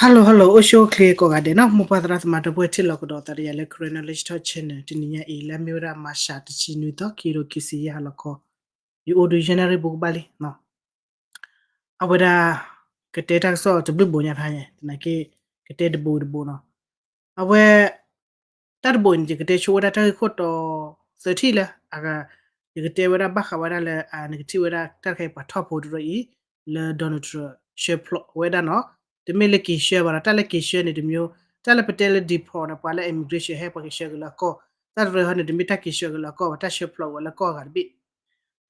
Hello hello အိၣ်ဆူၣ်အိၣ်ချ့ကိးဂၤဒဲးနီၤ မိၢ်ပၢ်သရၣ်သမါဒီပုၢ်ဝဲၢ်ထံလီၢ်ကဒီးသးတယၤလၢ Karen Knowledge Talk Channel တနံၤညါအံၤ လၢအမ့ၢ်ဝဲဒၣ် မၢ်ၡး တဆံနွံသီ ခံကထိခံဆံယဲၢ်ဟါလီၤခီ ယအိၣ်ဒီးယဲၢ်နၣ်ရံၣ်ဘူးကဘၣ်လံနီၤ အဝဲဒၣ် ကတဲတၢ်ကစီၣ်တဘျုးဘိညါဖဲညါ သနာ်က့ ကတဲတဘိတဘိနီၤ အဝဲ တၢ်တဘိအံၤန့ၣ် ယကတဲဆိဝဲဒၣ်တၢ်ဂ့ၢ်ခိၣ်တီသၢထံၣ်လၢ အဂၤ ယကတဲဝဲဒၣ်ဘၣ်ဃးဝဲဒၣ်လၢ အနကထံၣ်ဝဲဒၣ်တၢ်တခါအံၤပှၤထီၣ်ဖိတရၢအံၤ လၢ Donald Trump ဆှၢဖျိးဝဲဒၣ်နီၤ တမ့ၢ်လၢက့ၤဆှၢဘၣ်ဒီး တၢ်လၢက့ၤဆှၢန့ၣ်တမံၤ တၢ်လၢပတဲလၢ deport န့ၣ် ပှၤလၢ immigration ဟဲပှၤကဆှၢက့ၤလၢအကီၢ် တၢ်တရၢဟီန့ၣ် တမ့ၢ်တၢ်က့ၤဆှၢက့ၤလၢအကီၢ်ဘၣ် တၢ်ဆှၢဖျိးဝဲလၢကီၢ်အဂၤတဘ့ၣ်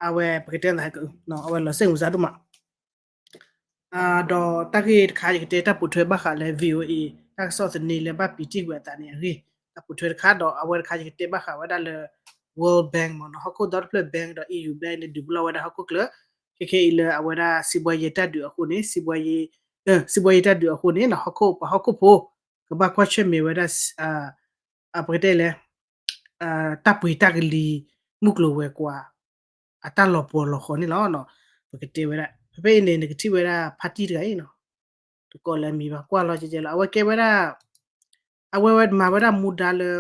အဝဲပကတဲသး အဝဲလီၤစ့ၣ်မုာ်စးဒိၣ်မး ဒီးတၢ်ဂ့ၢ်တခါ ယကတဲတၢ်ပိာ်ထွဲဘၣ်ဃးလၢ VOA တၢ်ကစီၣ်သန့လၢဘၣ်ပံးတံၢ်ကွံာ်အသးန့ၣ်အဂ့ၢ် တၢ်ပိာ်ထွဲတခါ ဒီးအဝဲတခါ ယကတဲဘၣ်ဃးဝဲဒၣ်လၢ World Bank မ့ၢ်နီၤ ဟီၣ်ခိၣ်ဒီတဖျၢၣ် bank ဒီး EU bank န့ၣ် ဒုးပလီၢ်ဝဲဒၣ်ဟီၣ်ခိၣ်ကျၢၢ် ခဲခဲအံၤလၢအဝဲဒၣ်စံးဘှီယဲတၢ်ဒုးအဃိန့ၣ် စံးဘှီယဲတၢ်ဒုးအဃိန့ၣ်နီၤ ဟီၣ်ခိၣ်ပှၤဟီၣ်ခိၣ်ဖိ ကဘၣ်ကွၢ်ဆၢၣ်မဲာ်ဝဲဒၣ် ပကတဲလဲၣ် တၢ်ပှ့ၤတၢ်ကလံၤ မုၢ်ကျိၤဝဲၤကွာ် အတၢ်လီၤပှီၤလီၤဃီန့ၣ်လီၤ. ပကတဲဝဲဒၣ် ဖဲဖဲအံၤန့ၣ် နကထံၣ်ဝဲဒၣ် party တဂၤအံၤနီၤ တကိးလၢအမံၤဘၣ် ကွၢ်လီၤကဲကဲလီၤ အဝဲကဲဝဲဒၣ် အဝဲဝဲမၤဝဲဒၣ်မူဒါလၢ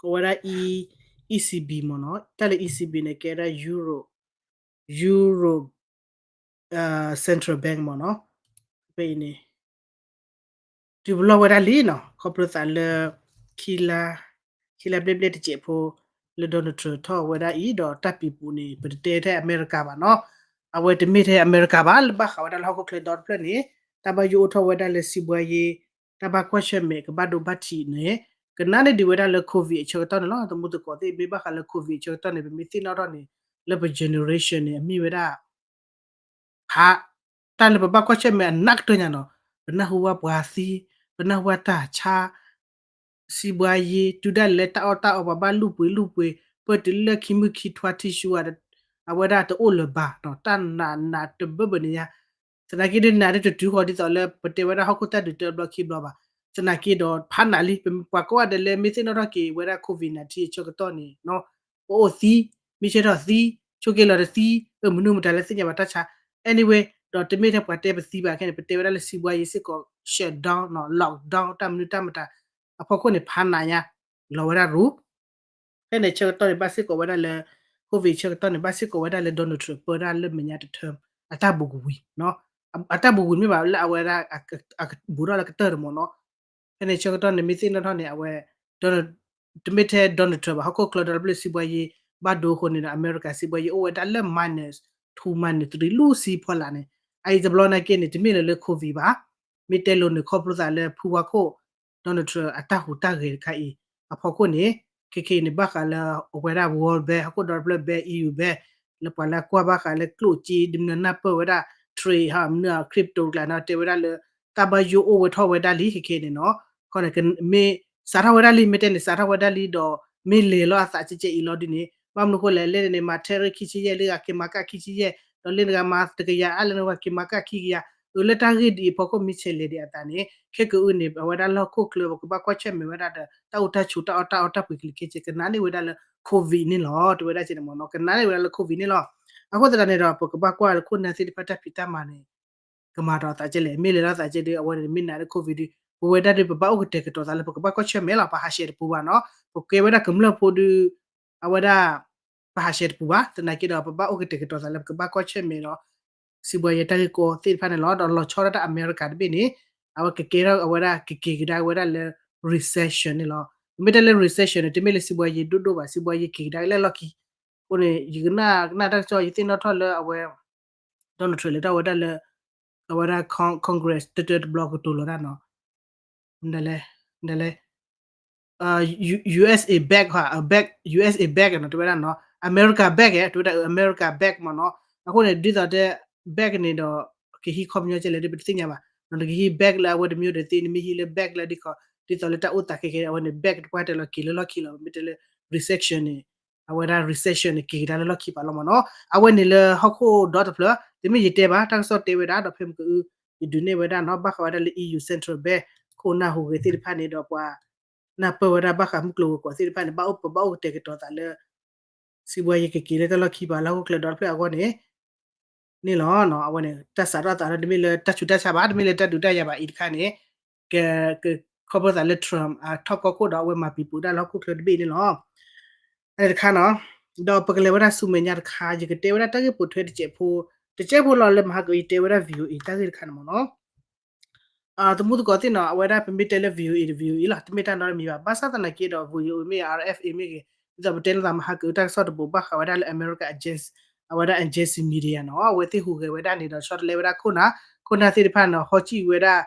ကိးဝဲဒၣ် E E C B မ့ၢ်နီၤ, တၢ်လၢ E C B န့ၣ် ကဲဝဲဒၣ် Euro, Euro Central Bank မ့ၢ်နီၤ, ဖဲအံၤန့ၣ် တုၤပလီၢ်ဝဲဒၣ်လံနီၤ, ခီဖျိသးလၢ ခံလါ, ခံလါဘျဲၣ်ဘျဲၣ်တစဲးဖိ လၢ Donald Trump ထီၣ်ဝဲဒၣ်အံၤ ဒီးတၢ်ပံၤပူၤန့ၣ် ပတတဲထဲအမဲရကၤဘၣ်နီၤ, အဝဲတမ့ၢ်ထဲအမဲရကၤဘၣ် လၢဘၣ်ဃးဝဲဒၣ်လၢဟီၣ်ခိၣ်ချၢဒီတဖျၢၣ်န့ၣ် တၢ်ဘၣ်ယိၣ်အိၣ်ထီၣ်ဝဲဒၣ်လၢစံးဘှါယ့ တၢ်ဘၣ်ကွၢ်ဆၢၣ်မဲာ်ကဘၣ်ဒိဘၣ်ထံးန့ၣ် ကနၣ်န့ၢ်ဒံးဝဲဒၣ်လၢ COVID အဆၢကတီၢ်န့ၣ်လီၤ. သမူသကိးသ့ၣ် မ့ၢ်ဘၣ်ဃးလၢ COVID အဆၢကတီၢ်န့ၣ် ပမ့ၢ်သ့ၣ်နီၣ်ထီၣ်န့ၣ် လၢပ generation န့ၣ် အမ့ၢ်ဝဲဒၣ် ဖး တၢ်လၢပဘၣ်ကွၢ်ဆၢၣ်မဲာ်အနးကတၢၢ်ညါနီၤ, ပနၢ်ဟူဘၣ်ပှၤသံ, ပနၢ်ဟူဘၣ်တၢ်ဆါ, စံးဘှါယ့ တုၤဒၣ်လဲာ်တၢ်အီၣ်တၢ်အီပှၤဘၣ်လူၢ်ပှ့ၤလူၢ်ပှ့ၤ ပၢၢ်တုၤလၢခံမုၢ်ခံထွါထံၣ်ဆူၣ် အဝဲဒၣ်တအိၣ်လၢၤဘၣ်နီၤ, တၢ်နးနးတဘၢဘၢန့ၣ်ညါ, သနာ်က့ဒ်နးဒ်တတုၤဃီဒ်သိးလၢပတဲဝဲဒၣ်ဟီၣ်ခိၣ်တၢ်ဒုးတဘျီခံဘျီဘၣ်, သနာ်က့ဒီးဖးနးလံ, ပှၤကိးဂၤဒဲးလၢမ့ၢ်သ့ၣ်နီၣ်ထီၣ်က့ၤဝဲဒၣ် COVID nineteen အဆၢကတီၢ်န့ၣ် ပအိၣ်သံ, မ့ၢ်ဆၢထီၣ်သံ, ဆိးက့လီၤတသံ, အမနုၤမတၤလၢသ့ၣ်ညါဘၣ်တၢ်ဆါ, anyway ဒီးတမ့ၢ်ထဲပှၤတဲပသံဘၣ်ခဲန့ၣ် ပတဲဝဲဒၣ်လၢစံးဘှါယ့စ့ၢ်ကီး shutdown နီၤ, lockdown တၢ်မနုၤတၢ်မတၤ, အဖီခိၣ်န့ၣ် ဖးနးညါ, လီၤဝဲဒၣ်ရူ ဖဲန့ၣ်ဆၢကတီၢ်န့ၣ် ဘၣ်စ့ၢ်ကီးဝဲဒၣ်လၢ COVID ဆၢကတီၢ်န့ၣ် ဘၣ်စ့ၢ်ကီးဝဲဒၣ်လၢ Donald Trump ပၢဒၣ်လၢမဲာ်ညါတ term အတၢ်ဘူးကဝံၤ, အတၢ်ဘူးကဝံၤမ့ၢ်ဘၣ်လၢအဝဲဒၣ် အဘူးထီၣ်လၢကတၢၢ်တမီၤနီၤ, ဖဲန့ၣ်ဆၢကတီၢ်န့ၣ် မ့ၢ်သ့ၣ်နီၣ်ထီၣ်န့ၣ် အဝဲ တမ့ၢ်ထဲ Donald Trump ဘၣ် ဟီၣ်ခိၣ်ချၢဒီတဖျၢၣ်စံးဘှါယ့ ဘၣ်ဒိအဃိန့ၣ်ဒီး အမဲရကၤစံးဘှါယ့အိၣ်ဝဲဒၣ်လၢ minus two minus three လူၤဆံဖီလာ်န့ၣ်, အအံၤတဘျီနာ်က့န့ၣ် တမ့ၢ်လၢလၢ COVID ဘၣ်, မ့ၢ်တဲလိၤန့ၣ်ခီဖျိသးလၢဖုဝါခိၣ် Donald Trump အတၢ်ဟူးတၢ်ဂဲၤတခါအံၤ, အဖီခိၣ်န့ၣ် ခဲခဲအံၤန့ၣ် ဘၣ်ဃးလၢအဝဲဒၣ် World Bank ဟီၣ်ခိၣ်ဒီတဖျၢၣ် Bank EU Bank လၢပှၤလၢကွၢ်ဘၣ်ဃးလၢကျိၣ်စ့ဒ်မနုၤနၢ်ပၢၢ်ဝဲဒၣ် trade ဟးမနုၤ crypto ကျါန့ၣ် တဲဝဲဒၣ်လၢ တၢ်ဘၣ်ယိၣ်အိၣ်ဝဲထီၣ်ဝဲဒၣ်လံခဲခဲန့ၣ်နီၤ, ခီန့ၣ် မ့ၢ်စးထီၣ်ဝဲဒၣ်လံ မ့ၢ်တဲန့ၣ် စးထီၣ်ဝဲဒၣ်လံဒီး မ့ၢ်လဲၤလီၤအသးကဲကဲအံၤလီၤဒ်န့ၣ် ဘၣ်မနုၤဃိလဲၣ် လၢန့ၣ် မၤ tariff ခံဆံယဲၢ် လၢဂၤက့ၤမၤကၣ်ခံဆံယဲၢ် ဒီးလၢနဂၤမၤတကယၤအါလၢနဂၤက့ၤမၤကၣ်ခံကယၤ, အၢ လၢတၢ်ဂ့ၢ်ဒ်အံၤအဖီခိၣ်မ့ၢ်ဆဲးလဲၤဒံးအသးန့ၣ် ခဲကၢအုန့ၣ် အဝဲဒၣ်လၢဟီၣ်ခိၣ်ချၢ ပကဘၣ်ကွၢ်ဆၢၣ်မဲာ်ဝဲဒၣ်ဒီး တၢ်အိၣ်တၢ်ဆိး တၢ်အီၣ်တၢ်အီတၢ်ပှ့ၤကလံၤခဲဆ့ ကနၣ်န့ၢ်ဝဲဒၣ်လၢ COVID န့ၣ်လီၤ. တဲဝဲဒၣ်ကဲန့ၣ်မ့ၢ်နီၤ ကနၣ်န့ၢ်ဝဲဒၣ်လၢ COVID န့ၣ်လီၤ. အဃိသတးန့ၣ်ဒီး ပကဘၣ်ကွၢ်လၢခိၣ်နၢ်သ့ၣ်တဖၣ်တၢ်ဖံးတၢ်မၤန့ၣ် ကမၤဒီးအသးကဲလဲၣ် မ့ၢ်လဲၤလီၤသးကဲဒီး အဝဲန့ၣ်မ့ၢ်နာ်လၢ COVID ဒီး ပဝဲဒၣ်ဒီး ပဘၣ်အိၣ်ကတဲာ်ကတီၤသးလၢ ပကဘၣ်ကွၢ်ဆၢၣ်မဲာ်လီၤ. ပဟးဆှဲးတပူၤဘၣ်နီၤ ပကဲဝဲဒၣ်ကမျၢၢ်ဖိဒီး အဝဲဒၣ် ပဟးဆှဲးတပူၤဘၣ် သနာ်က့ဒီး ပဘၣ်အိၣ်ကတဲာ်ကတီၤသးလၢ ပကဘၣ်ကွၢ်ဆၢၣ်မဲာ်ဒီး စံးဘှါယဲတၢ်ဂ့ၢ်ကီသ့ၣ်တဖၣ်န့ၣ်လီၤ. ဒီးလီၤဆီဒၣ်တၢ်အမဲရကၤတဘ့ၣ်န့ၣ် အဝဲကကဲထီၣ်အဝဲဒၣ် ကက့ၤကဒါဝဲဒၣ်လၢ recession န့ၣ်လီၤ. မ့ၢ်တဲလၢ recession န့ၣ် တမ့ၢ်လၢစံးဘှါယဲဒိၣ်ဒိၣ်ဘၣ် စံးဘှါယဲက့ၤကဒါလၢလီၢ်ခံ အဃိန့ၣ် ယကနၣ်ကနၣ်တၢ်ကစီၣ် ယသ့ၣ်နီၣ်ထီၣ်လၢအဝဲ Donald Trump လဲၤထီၣ်ဝဲဒၣ်လၢ အဝဲဒၣ် Con- Congress တၢတၢတဘျီကတိၤလီၤတၢ်နီၤ ဒ်လဲၣ် ဒ်လဲၣ် USA back ဟ back USA back နီၤ တဲဝဲဒၣ်နီၤ America back တဲဝဲဒၣ် America back မ့ၢ်နီၤ အဃိန့ၣ် ဒ်သိးတဲ back န့ၣ်ဒီး ကဟံးခီပညီကဲလဲၣ်ဒီး ပတသ့ၣ်ညါဘၣ် နကဟံး back လၢအဝဲတမံၤဒီးသ့ နမ့ၢ်ဟံးလၢ back လၢဒ်ခီ ဒ်သိးလၢတၢ်အိၣ်သးခဲခဲ အဝဲန့ၣ် back တပှၢ်တဲလီၤက့ၤလၢလီၢ်ခံလီၤ မ့ၢ်တဲလၢ recession န့ၣ် အဝဲဒၣ် recession န့ၣ် က့ၤကဒါလၢလီၢ်ခံပာ်လီၤမ့ၢ်နီၤ အဝဲန့ၣ်လၢဟီၣ်ခိၣ်ဒီတဖျၢၣ် တမ့ၢ်ယတဲဘၣ် တၢ်ကစီၣ်တဲဝဲဒၣ် ဒီးဖဲမ့ၢ်ကအု ယဒုးနဲၣ်ဝဲဒၣ်နီၤ ဘၣ်ဃးဝဲဒၣ်လၢ EU Central Bank ခိၣ်နၢ်ဟူးဂဲၤသ့ၣ်တဖၣ်န့ၣ်ဒီးပှၤ နၢ်ပၢၢ်ဝဲဒၣ်ဘၣ်ဃးမုၢ်ကျိၤဝဲၤကွာ်သ့ၣ်တဖၣ်န့ၣ် ဘၣ်အိၣ် ပဘၣ်အိၣ်ကတဲာ်ကတီၤသးလၢ စံးဘှါယဲကက့ၤလၢတၢ်လီၢ်ခံပာ်လၢဟီၣ်ခိၣ်ချၢဒီတဖျၢၣ်အဂီၢ်န့ၣ် န့ၣ်လီၤ. အဝဲန့ၣ် တၢ်စးထီၣ်သးဒီး တမ့ၢ်လၢတၢ်ဆူးတၢ်ဆါဘၣ် တမ့ၢ်လၢတၢ်ဒုးတၢ်ယၤဘၣ်အံၤတခါန့ၣ် က ကခီဖျိသးလၢ Trump အထီၣ်ကီၢ်ခိၣ်ဒီးအဝဲမၤပံၤပူၤဒၣ်လၢဟီၣ်ခိၣ်ချၢတဘ့ၣ်န့ၣ်လီၤ. အန့ၣ်တခါနီၤ ဒီးပကလဲၤဝဲဒၣ်ဆူမဲာ်ညါတခါ ယကတဲဝဲဒၣ်တၢ်ဂ့ၢ်ပိာ်ထွဲတစဲးဖိ တစဲးဖိလီၤလၢမဟါကယတဲဝဲဒၣ် VOA တၢ်ဂ့ၢ်တခါန့ၣ်မ့ၢ်နီၤ သမူသကိးသ့ၣ်နီၤ အဝဲဒၣ်ပမ့ၢ်တဲလၢ VOA ဒီး VOA လီၤ တမ့ၢ်တၢ်နီတမံၤဘၣ် ဘၣ်ဆၣ်သနာ်က့ဒီး VOA မ့ၢ် RFA မ့ၢ်ဂ့ၤ ဒ်သိးပတဲလိာ်သးမဟါကတၢၢ်တၢ်ကစီၣ်တဘိးဘၣ်ဃးဝဲဒၣ်လၢ America Agency အဝဲဒၣ် Agency Media နီၤ အဝဲသ့ၣ်ဟူးဂဲၤဝဲဒၣ်န့ၣ်ဒီး ဆီတလဲဝဲဒၣ်ခိၣ်နၢ် ခိၣ်နၢ်သ့ၣ်တဖၣ်နီၤ ဟီကံၣ်ဝဲဒၣ်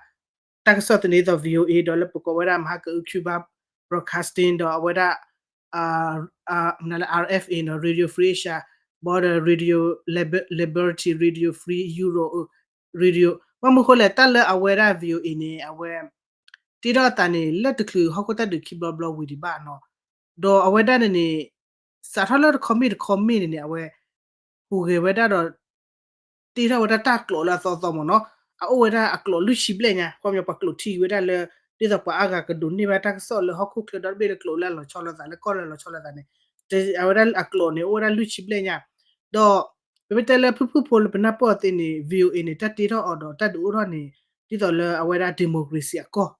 တၢ်ကစီၣ်သန့ၤသိး VOA ဒီးလၢပကိးဝဲဒၣ်မဟါက Cuba Broadcasting ဒီးအဝဲဒၣ် RFA နီၤ Radio Free Asia ဘီဒီး Radio Liberty Radio Free Europe Radio ဘၣ်မနုၤဃိလဲၣ် တၢ်လၢအဝဲဒၣ် VOA န့ၣ် အဝဲ တ့ထီၣ်အသးန့ၣ် လၢတချုးဟီၣ်ခိၣ်တၢ်ဒုးခံဘျီဘျီဝံၤဒံးဘၣ်နီၤ ဒီးအဝဲဒၣ်န့ၣ်န့ၣ် စးထီၣ်လၢတခီမ့ၢ်တခီမ့ၢ်န့ၣ်န့ၣ် အဝဲ ဟူးဂဲၤဝဲဒၣ်ဒီး တ့ထီၣ်ဝဲဒၣ်တၢ်ကျိာ်လၢအသီသီမ့ၢ်နီၤ အအိၣ်ဝဲဒၣ်အကျိာ်လွံၢ်ဆံဘျဲၣ်ညါ ခီပညီပှၤကျိာ်ထံဝဲဒၣ်လၢ ဒ်သိးပှၤအါဂၤကဒိးန့ၢ်ဘၣ်တၢ်ကစီၣ်လၢဟီၣ်ခိၣ်ချၢဒီတဘ့ၣ်လၢကျိာ်လၢအလီၤဆီလိာ်သးလၢကီၢ်လၢအလီၤဆီလိာ်သးန့ၣ် အဝဲဒၣ်အကျိာ်န့ၣ် အိၣ်ဝဲဒၣ်လွံၢ်ဆံဘျဲၣ်ညါ ဒီး ပမ့ၢ်တဲလၢဖုၣ်ဖုၣ်ဖိလၢပနၢ်ပၢၢ်သ့န့ၣ် VOA န့ၣ် တၢ်တ့ထီၣ်အီၤဒီးတၢ်ဒုးအိၣ်ထီၣ်န့ၣ် ဒ်သိးလၢအဝဲဒၣ် democracy အကီၢ်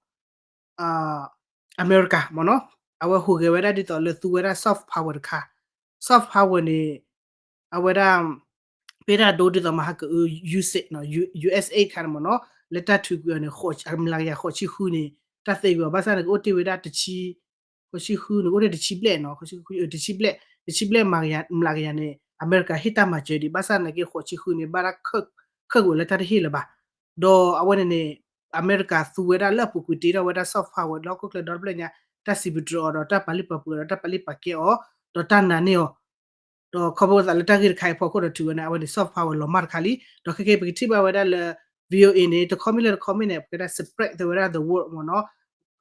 အမဲရကၤမ့ၢ်နီၤ အဝဲဟူးဂဲၤဝဲဒၣ်ဒ်သိးလၢသူဝဲဒၣ် soft power တခါ, soft power န့ၣ် အဝဲဒၣ် ပ့တၢ်ဒိဒ်သိးမဟါကအု USAID နီၤ, USAID တခါန့ၣ်မ့ၢ်နီၤ, လၢတၢ်ထုးကွံာ်အီၤန့ၣ် မျးကယၤဃိးဆံဃုန့ၣ် တၢ်သ့ကွံာ်အီၤ ဘၣ်ဆၣ်န့ၣ် ကအိၣ်တ့ၢ်ဝဲဒၣ်တဆံ ဃိးဆံဃုန့ၣ် အိၣ်တ့ၢ်တဆံဘျဲၣ်နီၤ, ဃိးဆံဃု တဆံဘျဲၣ်, တဆံဘျဲၣ်မ မျးကယၤန့ၣ် အမဲရကၤဟ့ၣ်တၢ်မၤစၢၤဒံး, ဘၣ်ဆၣ်သနာ်က့ ဃိးဆံဃုန့ၣ် ဘၣ်တၢ်ခၢၣ်ကွံာ်လၢတၢ်တဟ့ၣ်လၢၤဘၣ်. ဒီးအဝဲန့ၣ်န့ၣ် အမဲရကၤသူဝဲဒၣ်လၢအပူၤကွံာ်တ့ထီၣ်ဝဲဒၣ် soft power လၢဟီၣ်ခိၣ်ချၢဒီတဖျၢၣ်ညါ, တၢ်စံးပတြၢၤအီၤဒီးတၢ်ပာ်လုၢ်ပာ်ပှ့ၤဒီးတၢ်ပာ်လုၢ်ပာ်ကဲအီၤ, ဒီးတၢ်နာ်န့ၢ်အီၤ ဒီးခီဖျိသးလၢတၢ်ဂ့ၢ်တခါအံၤအဖီခိၣ်ဒီးထုးဝဲန့ၣ် အဝဲန့ၣ် soft power လီၤမၢ်တခါလံ. ဒီးခဲကဲပကထံၣ်ဘၣ်ဝဲဒၣ်လၢ VOA န့ၣ် တခီမ့ၢ်လၢတခီမ့ၢ်န့ၣ် ပကတဲ spread ဝဲဒၣ် the word မ့ၢ်နီၤ,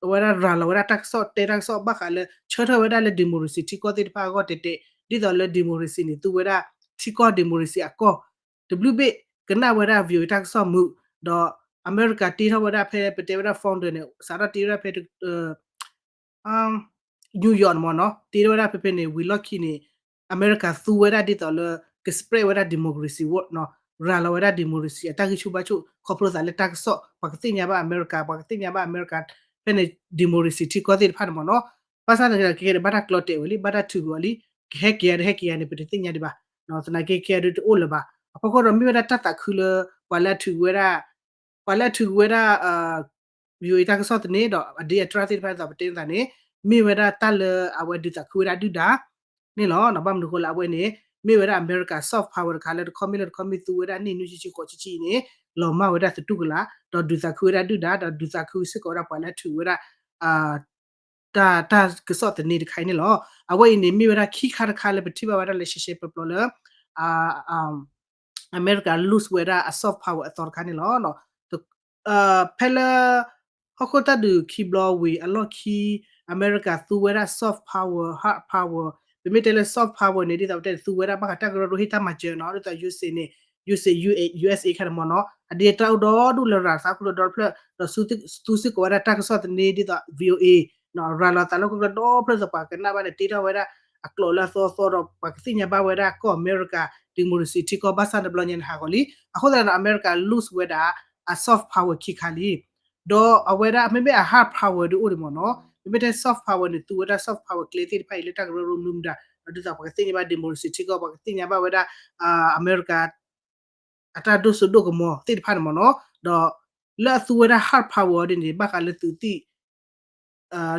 အဝဲဒၣ်ရၤလီၤဝဲဒၣ်တၢ်ကစီၣ် တဲတၢ်ကစီၣ်ဘၣ်ဃးလၢ ဆၢထၢၣ်ဝဲဒၣ်လၢ democracy ထံကီၢ်သ့ၣ်တဖၣ်အဂီၢ်တဲတဲ, ဒ်သိးလၢ democracy န့ၣ် သူဝဲဒၣ်ထံကီၢ် democracy အကီၢ် တဘျုးဘ့ၣ် ကနၣ်ဝဲဒၣ် VOA တၢ်ကစီၣ်မုာ်, ဒီးအမဲရကၤတ့ထီၣ်ဝဲဒၣ်ဖဲပတဲဝဲဒၣ် founder န့ၣ် စးထီၣ်တ့ထီၣ်ဖဲ New York န့ၣ်မ့ၢ်နီၤ, တ့ထီၣ်ဝဲဒၣ်ဖဲဖဲန့ၣ် ဝံၤလီၢ်ခံန့ၣ် အမဲရကၤသူဝဲဒၣ်ဒ်သိးလၢ က spread ဝဲဒၣ် democracy word နီၤ, ရၤလီၤဝဲဒၣ် democracy အတၢ်ဂံၢ်ဆူၣ်ဘါဆူၣ် ခီဖျိသးလၢတၢ်ကစီၣ် ပှၤကသ့ၣ်ညါဘၣ်အမဲရကၤ ပှၤကသ့ၣ်ညါဘၣ်အမဲရကၤ ဖဲန့ၣ် democracy ထံကီၢ်သ့ၣ်တဖၣ်န့ၣ်မ့ၢ်နီၤ, ဘၣ်ဆၣ်သနာ်က့ဒီး ခဲကဲန့ၣ် ဘၣ်တၢ်ကျီတဲာ်ဝဲလံ ဘၣ်တၢ်ထုးကွံာ်အီၤလံ, ကဟဲက့ၤယၤတဟဲက့ၤယၤန့ၣ် ပတသ့ၣ်ညါဒံးဘၣ်, သနာ်က့ခဲအံၤဒုးတအိၣ်လၢၤဘၣ်. အဖီခိၣ်ဒီးမ့ၢ်ဝဲဒၣ်တၢ်သးခုလၢ ပှၤလၢအထုးကွံာ်ဝဲဒၣ် ပှၤလၢအထုးကွံာ်ဝဲဒၣ် VOA တၢ်ကစီၣ်သန့ဒီး အဒ့အတြၢ်သ့ၣ်တဖၣ်ဒ်သိးပတဲသးန့ၣ် မ့ၢ်ဝဲဒၣ်တၢ်လၢအဝဲဒုးသးခုဝဲဒၣ်ဒုၣ်ဒါန့ၣ်လီၤ. ဘၣ်မနုၤအဃိလၢအဝဲန့ၣ် မ့ၢ်ဝဲဒၣ်အမဲရကၤ soft power တခါလၢတခီမ့ၢ်လၢတခီမ့ၢ်သူဝဲဒၣ်နံၣ်နွံဆံဆံဃိးဆံဆံအံၤန့ၣ် လီၤမၢ်ဝဲဒၣ်သတူၢ်ကလာ် ဒီးဒုးသးခုဝဲဒၣ်ဒုၣ်ဒါ ဒီးဒုးသးခုစ့ၢ်ကီးဝဲဒၣ်ပှၤလၢအထုးဝဲဒၣ် တၢ် တၢ်ကစီၣ်သန့တခါအံၤန့ၣ်လီၤ. အဝဲအံၤန့ၣ် မ့ၢ်ဝဲဒၣ်ခံခါတခါလၢပထံၣ်ဘၣ်ဝဲဒၣ်လၢရှဲရှဲပျီပျီလၢ အမဲရကၤ lose ဝဲဒၣ်အ soft power အသီတခါန့ၣ်လီၤ. ဖဲလၢ ဟီၣ်ခိၣ်တၢ်ဒုးခံဘျီဝံၤအလီၢ်ခံ အမဲရကၤသူဝဲဒၣ် soft power hard power, ပမ့ၢ်တဲလၢ soft power န့ၣ် ဒ်သိးပတဲသူဝဲဒၣ်ဘၣ်ဃးတၢ်ကရၢကရိဟ့ၣ်တၢ်မၤစၢၤနီၤ, ဒ်သိး USA န့ၣ် USA ခါန့ၣ်မ့ၢ်နီၤ, အဒ့တၢ်အိၣ်ဒီဒူၣ်လၢရၤသးခိၣ်ဒီဖျၢၣ် ဒီးသူစ့ၢ်ကီးဝဲဒၣ်တၢ်ကစီၣ်သန့ဒ်သိး VOA ရၤလီၤသးလၢဟီၣ်ခိၣ်ချၢဒီဖျၢၣ်ဒီးပှၤကနၣ်ဘၣ်န့ၣ် တ့ထီၣ်ဝဲဒၣ်အကျိာ်လၢအသီအသီဒီး ပှၤကသ့ၣ်ညါဘၣ်ဝဲဒၣ်ကီၢ်အမဲရကၤ democracy ထံကီၢ်ဘၣ်ဆၣ်တဘျီညါန့ၣ်ဟးဂီၤလံ. အဃိသတးဒီး အမဲရကၤ lose ဝဲဒၣ်အ soft power ခံခါလံ. ဒီးအဝဲဒၣ်မ့မ့ၢ်အ hard power ဒုးအိၣ်ဒံးမ့ၢ်နီၤ, မ့မ့ၢ်တဲ soft power န့ၣ် သူဝဲဒၣ် soft power ကျဲသ့ၣ်တဖၣ်အံၤလၢတၢ်ကရၢကရိမနုၤမတၤ ဒီးဒ်သိးပှၤကသ့ၣ်ညါဘၣ် democracy ထံကီၢ် ပှၤကသ့ၣ်ညါဘၣ်ဝဲဒၣ် အမဲရကၤ အတၢ်ဒိၣ်စိဒိၣ်ကမီၤသ့ၣ်တဖၣ်န့ၣ်မ့ၢ်နီၤ, ဒီးလၢအသူဝဲဒၣ် hard power ဒ်န့ၣ် ဘၣ်ဃးလၢသုးသ့ၣ်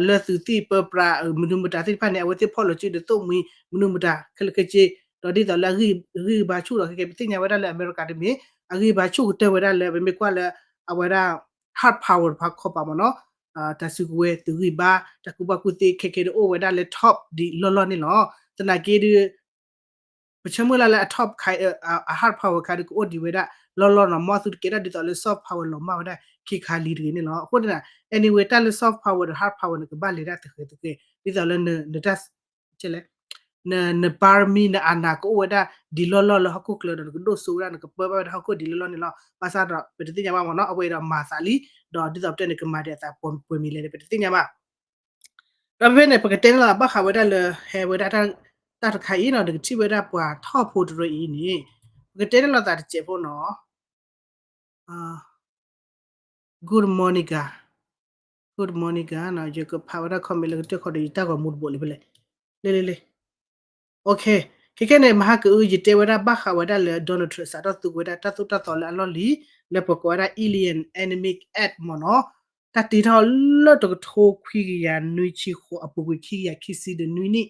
လၢသုးသ့ၣ်ပၢပြး မနုၤမတၤသ့ၣ်တဖၣ်န့ၣ် အဝဲသ့ၣ်ဖီၣ်လီၤစုဒီးသိၣ်မှံ မနုၤမတၤခဲလၢာ်ခဲဆ့, ဒီးဒ်သိးလၢအဂံၢ်ဘါဆူၣ်ဒီး ခဲကဲပသ့ၣ်ညါဝဲဒၣ်လၢအမဲရကၤတမ့ၢ် အဂံၢ်ဘါဆူၣ်ကတၢၢ်ဝဲဒၣ်လၢ ပမ့ၢ်ကွၢ်လၢ အဝဲဒၣ် hard power တဖၣ်ခီပၤမ့ၢ်နီၤ, တၢ်စုကဝဲၤသုးဂံၢ်ဘါ တၢ်ကူၣ်ဘၣ်ကူၣ်သ့ခဲကဲဒုးအိၣ်ဝဲဒၣ်လၢ top ဒံးလီၢ်လီၢ်န့ၣ်လီၤ. သနာ်က့ဒုး ပဆၢမုၢ်လၢ်လၢအ top ခါ အ hard power ခါဒုးကအိၣ်ဒံးဝဲဒၣ်လီၢ်လီၢ်နီၤ, မ်သုတကဲထီၣ်ဒ်သိးလၢ soft power လီၤမၢ်ဝဲဒၣ်ခံခါလံတဂ့ၤန့ၣ်လီၤ. အဃိန့ၣ် anyway တၢ်လၢ soft power ဒီး hard power န့ၣ် ကဘၣ်လဲၤဒၣ်သဃဲၤသဃဲၤ ဒ်သိးလၢန န န နပါရမီ နအာဏာ ကအိၣ်ဝဲဒၣ်ဒံးလီၢ်လီၢ်လၢဟီၣ်ခိၣ်ချၢဒီး နကဒိၣ်စိဝဲဒၣ် နကပၢဘၣ်ဝဲဒၣ်ဟီၣ်ခိၣ်ဒံးလီၢ်လီၢ်န့ၣ်လီၤ. ဘၣ်ဆၣ်ဒီး ပတသ့ၣ်ညါဘၣ်မ့ၢ်နီၤ, အဝဲအံၤဒီးမၤသးလံ, ဒီးဒ်သိးပတဲန့ၣ် ကမၤဒံးအသးပှဲၤမံၤလဲၣ်န့ၣ် ပတသ့ၣ်ညါဘၣ်. ဒီးဖဲဖဲန့ၣ် ပကတဲန့ၣ်လီၤ ဘၣ်ဃးဝဲဒၣ်လၢ ဟဲဝဲဒၣ်တၢ်တခါအံၤနီၤ, နကထံၣ်ဝဲဒၣ်ပှၤထီၣ်ဖိတရၢအံၤန့ၣ် ပကတဲန့ၣ်လီၤသးတစဲးဖိနီၤ. Good morning ဂၤ, Good morning ဂၤ, ယကဖးဝဲဒၣ် comment လၢကတၢၢ်ခီဒီး ယတၢ်ဂီၤမူတဘိးလံဖဲလဲၣ်, လ့လ့လ့ ခဲခဲန့ၣ် မဟါကအု ယတဲဝဲဒၣ်ဘၣ်ဃးဝဲဒၣ်လၢ Donald Trump စးထီၣ်သူဝဲဒၣ်တၢ်သိၣ်တၢ်သီလၢအလီၢ်လံၤ လၢပကိးဝဲဒၣ် Iran Enemy Act မ့ၢ်နီၤ, တၢ်တ့ထီၣ်လၢတကထိခွံကယၤနွံဆံဃိးအပူၤကွံာ် ခံကယၤခံဆံဒီးနွံနံၣ်,